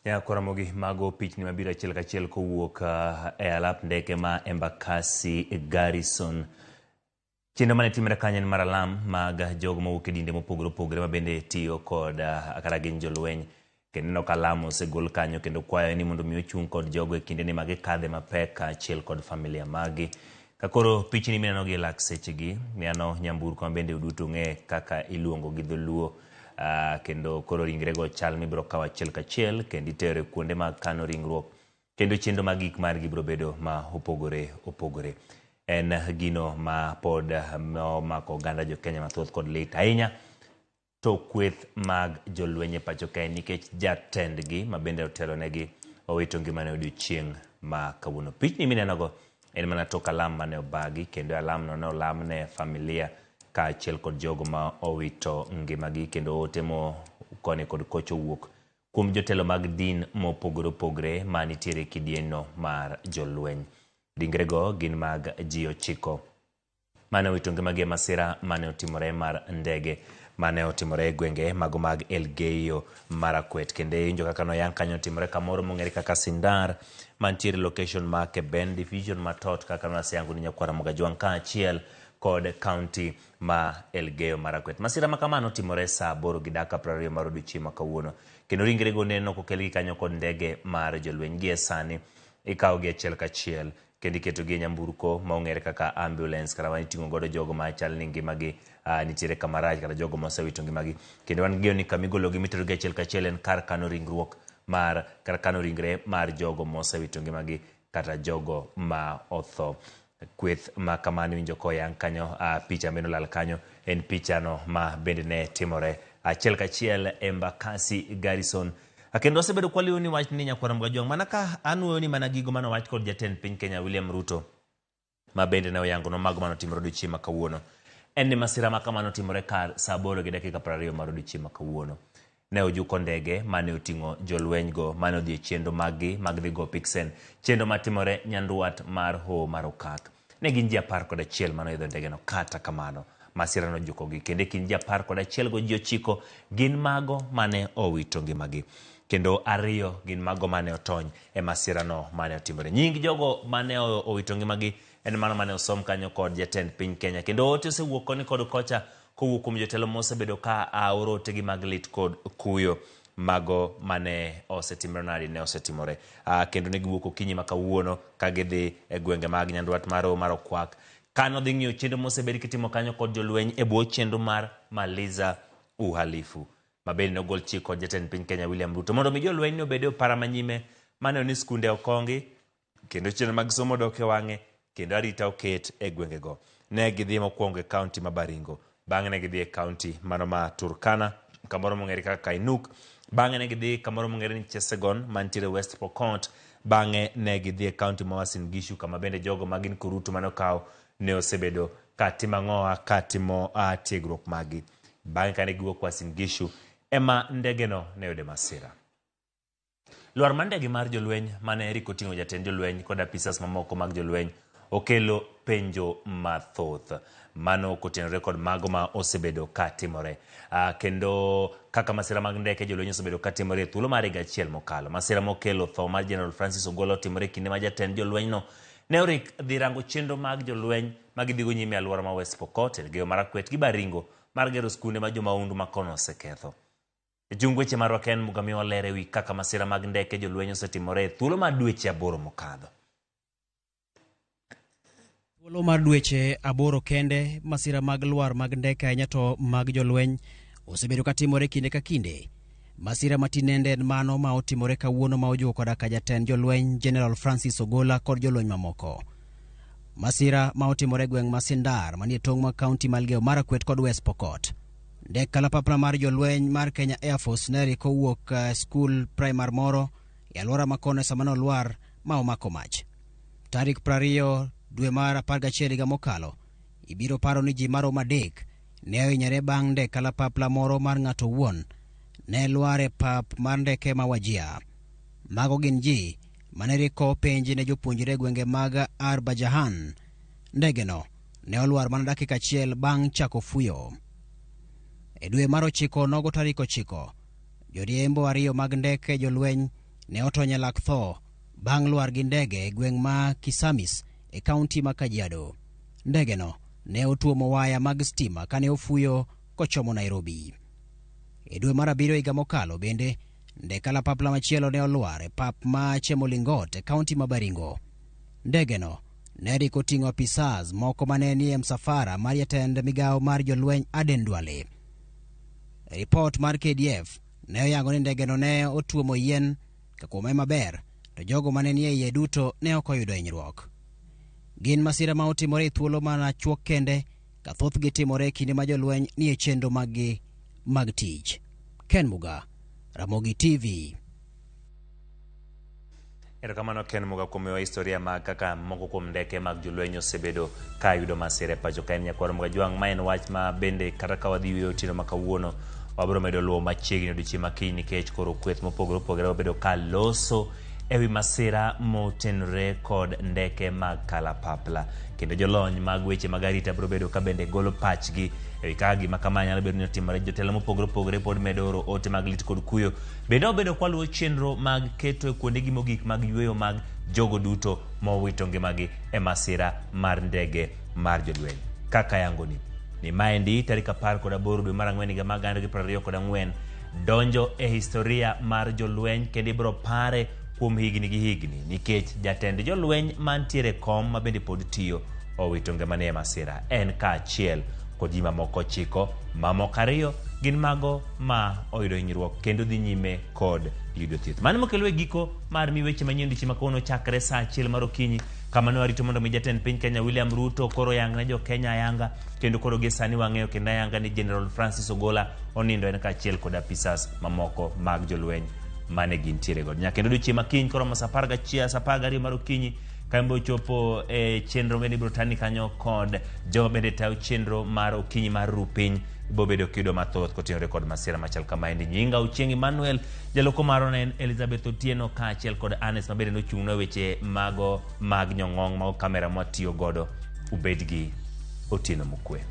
Nyakoramogi mago pichni mabiro achiel kachiel kowuok e alap ndeke ma Embakasi Garrison. Chenro mane timore kanyo en mar alam mag jogo mawuok e dinde mopogore opogore ma bende tiyo kod kata gin jolweny. Kendo ineno ka alam osegol kanyo kendo kwayo ni mondo mi ochung' kod jogo e kindeni ma gikadhe mapek kaachiel kod familia maggi. Ka koro pichni mineno gi e lak sechegi, mineno nyamburko ma bende uduto ung'e kaka iluongo gi dholuo. Kendo koro ringrego chal mibiro kawo achiel kachiel kendo itero e kuonde mag kano ringruok kendo chenro mag gik margi biro bedo ma opogore opogore. En gino ma pod omako oganda jo Kenya mathoth kod lit ahinya to kweth mag jolweny e pacho kae nikech jatendgi ma bende otelonegi owito ngimane odiochieng' ma kawuono. Pichni minenogo en mana tok alam mane obagi kendo alamno ne olam ne familia kaachiel kod jogo ma owito ngimagi kendo ote mo koni kod kocha owuok kuom jotelo mag din mopogore opogore ma nitiere e kidienno mar jolweny. Ringrego gin mag ji 9 mane owito ngimagi e masira mane otimore mar ndege mane otimore e gwenge mago mag Elgeyo Marakwet. Kendo iwinjo kaka noyang kanyo otimore kamoro mong'ere kaka Sindar mantiere location ma Keben division matot kaka naseyango ni Nyakwar Ramogi Ajwang' kaachiel kod county ma Elgeyo Marakwet. Masira ma kama notimore saa 8:20 mar odiochieng' ma kawuono. Kendo ringrego neno kokelgi kanyo kod ndege mar jolweny. Gie sani ikawogi achiel kachiel kendo iketogi e nyamburko ma ong'ere kaka ambulance kata ma iting'o godo jogo ma chal ni ngimagi nitiere kama rach kata jogo ma osewito ngimagi. Kendo wan gi ni kama igologi miterogi achiel kachiel en kar kano ringruok mar kar kano ringre mar jogo ma osewito ngimagi kata jogo ma otho. Kweth ma kamano iwinjo koyang kanyo, picha meno lal kanyo en pichano ma bende ne timore achiel kachiel Embakasi Garrison. Kendo wasebedo kwaliwo ni wach ni Nyakwar Ramogi Ajwang' mana ka anuoyo ni mana gigo mane owach kod jatend piny Kenya William Ruto ma bende ne oyango no mago mane otimore odiochieng' ma kawuono. En ni masira ma kamano otimore kar saa 8:20 mar odiochieng' ma kawuono. Ne ojuko ndege mane oting'o jolweny go mane odhi e chenro maggi mag dhi go Pixen, chenro matimore nyandwat mar Hoho mar Okak. Ne gin ji 11 mane oidho ndege no, kata kamano masira nojukogi kendo e kind ji 11 go ji 9 gin mago mane owito ngimagi kendo 2 gin mago mane otony e masirano mane otimore. Nying jogo mane owito ngimagi en mano mane osom kanyo kod jatend piny Kenya kendo ote osewuok koni kod kocha kowuok kuom jotelo mosebedo ka aoro otegi mag lit kod kuyo mago mane osetimore nadi ne osetimore. Kendo ne giwuok okinyi ma kawuono ka gidhi e gwenge mag nyandwat mar Hoho mar Okwak. Kano dhi ng'iyo chenro mosebed kitimo kanyo kod jolweny e bwo chenro mar Maliza Uhalifu ma bende nogol chik kod jatend piny Kenya William Ruto mondo mi jolweny ni obed e opara manyime maneno ni skunde okongi kendo chenro mag somo dok e wang'e kendo arita oket e gwengego. Ne gidhi mokwongo e kaunti ma Baringo, bang'e ne gidhi e kaunti mano ma Turkana, kamoro mong'ere kaka Kainuk, bang'e ne gidhi kamoro mong'ere ni Chesegon mantiere West Pokot, bang'e ne gidhi e kaunti ma Uasin Gishu kama bende jogo ma gin kurutu mane okaw ne osebedo ka timo ang'owa ka timo tiegruok maggi. Bang'e kane giwuok Uasin Gishu ema ndegeno ne oyude masira. Lwar mar ndege mar jolweny mane Eric oting'o jatend jolweny kod apisas mamoko mag jolweny okelo penjo mathoth. Mano kotenore kod mago ma osebedo ka timore. Kendo kaka masira mag ndeke jolweny osebedo ka timore e thuolo mar higa achiel mokalo. Masira mokelo tho mar General Francis Ogolla otimore e kinde ma jatend jolwenyno ne orik dhi rango chenro mag jolweny ma gidhigo nyime e alwora ma West Pokot, Elgeyo Marakwet gi Baringo mar gero skunde ma jomahundu ma kono oseketho. Jung weche marwa Ken Mugami olere ewi kaka masira mag ndeke jolweny osetimore e thuolo mar dweche 8 mokadho. Thuolo mar dweche 8 kende, masira mag lwar mag ndeke ahinya to mag jolweny osebedo katimore kinde ka kinde. Masira matinende en mano ma otimore kawuono ma ojuko koda ka jatend jolweny General Francis Ogolla kod jolweny mamoko. Masira ma otimore e gweng' ma Sindar manie tong' mag kaunti ma Elgeyo Marakwet kod West Pokot. Ndek kalapapla mar jolweny mar Kenya Air Force ne rik owuok skul primar moro e alwora ma kono sama nolwar ma omako mach. Tarik 20 dwe mar 11 higa mokalo, ibiro paro ni ji maromo 3 ne ohinyore bang' ndek kalapapla moro mar ng'ato owuon ne lwar e pap mar ndeke ma Wajir. Mago gin ji mane riko penj ne jopuonjre e gwenge mag Arbajahan. Ndegeno ne olwar mana dakika achiel bang' chako fuyo. E dwe mar 9 nogo tarik 9, joriembo 2 mag ndeke jolweny ne otony e lak tho bang' lwar gi ndege e gweng' ma Kisamis e kaunti ma Kajiado. Ndegeno ne otuomo waya mag stima kane ofuyo kochomo Nairobi. E dwe mar abiriyo higa mokalo bende, ndek kalapapla machielo ne olwar e pap ma Chemolingot e kaunti ma Baringo. Ndegeno ne rik oting'o apisas moko mane nie msafara mar jatend migawo mar jolweny Aden Duale. Ripot mar KDF ne oyango ni ndegeno ne otuomo yien ka kuome maber to jogo mane nie iye duto ne ok oyudo hinyruok. Gin masira ma otimore e thuolo mana chuok kende ka thothgi timore e kinde ma jolweny nie chenro maggi mag tich. Ken Muga, Ramogi TV. Erokamano Ken Muga kuom miyowa historia mag kaka moko kuom ndeke mag jolweny osebedo ka yudo masira e pacho ka en nyakwar Mgajwang'. Ma en wach ma bende kata ka wadhi yueyo otieno ma kawuono wabiro medo luwo machiegni odiochieng' ma kiny nikech koro kweth mopogore opogore wabedo ka loso e wi masira motenore kod ndeke mag kalapapla kendo jolony mag weche mag arita biro bedo ka bende golo pachgi e wi kaka gima kama nyalo bedo ni otimore. Jotelo mopogore opogore pod medo oro ote mag lit kod kuyo. Bende wabedo kwaluwo chenro mag keto e kuondegi mogik mag yueyo mag jogo duto mowito ngimagi e masira mar ndege mar jolweny. Kaka yangoni ni maendi tarik 18 dwe mar ang'wen higa mar 2024 donjo e historia mar jolweny kendo ibiro pare kuom higni gi higni nikech jatend jolweny mantiere kom ma bende pod tiyo owito ngimane e masira en kaachiel kod ji mamoko 9 mamoko 2 gin mago ma oyudo hinyruok kendo dhi nyime kod yudo thieth. Mano mokelo e giko mar mi weche manyien odiechieng' ma kawuono chakre saa 1 mar okinyi kama ne warito mondo mi jatend piny Kenya William Ruto koro oyang ne jo Kenya ayanga kendo koro gie sani wang'eyo kendo ayanga ni General Francis Ogola onindo en kaachiel kod apisas mamoko mag jolweny mane gintiere godo. Nyaka kendo odiechieng' ma kiny koromo saa 11 saa 12 mar okinyi ka ochopo e chenro bende ibiro tani kanyo kod jogo bende tayo chenro mar okinyi mar ru piny ibiro bedo kiyudo mathoth kotenore kod masira machal kamaendi. Nyinga Ochieng' Emmanuel, jaloko marwa ne en Elizabeth Otieno kaachiel kod Anes ma bende nochung'nwa e weche mago mag nyong'ong' mago kamera mwatiyo godo. Ubed gi otieno mokwe.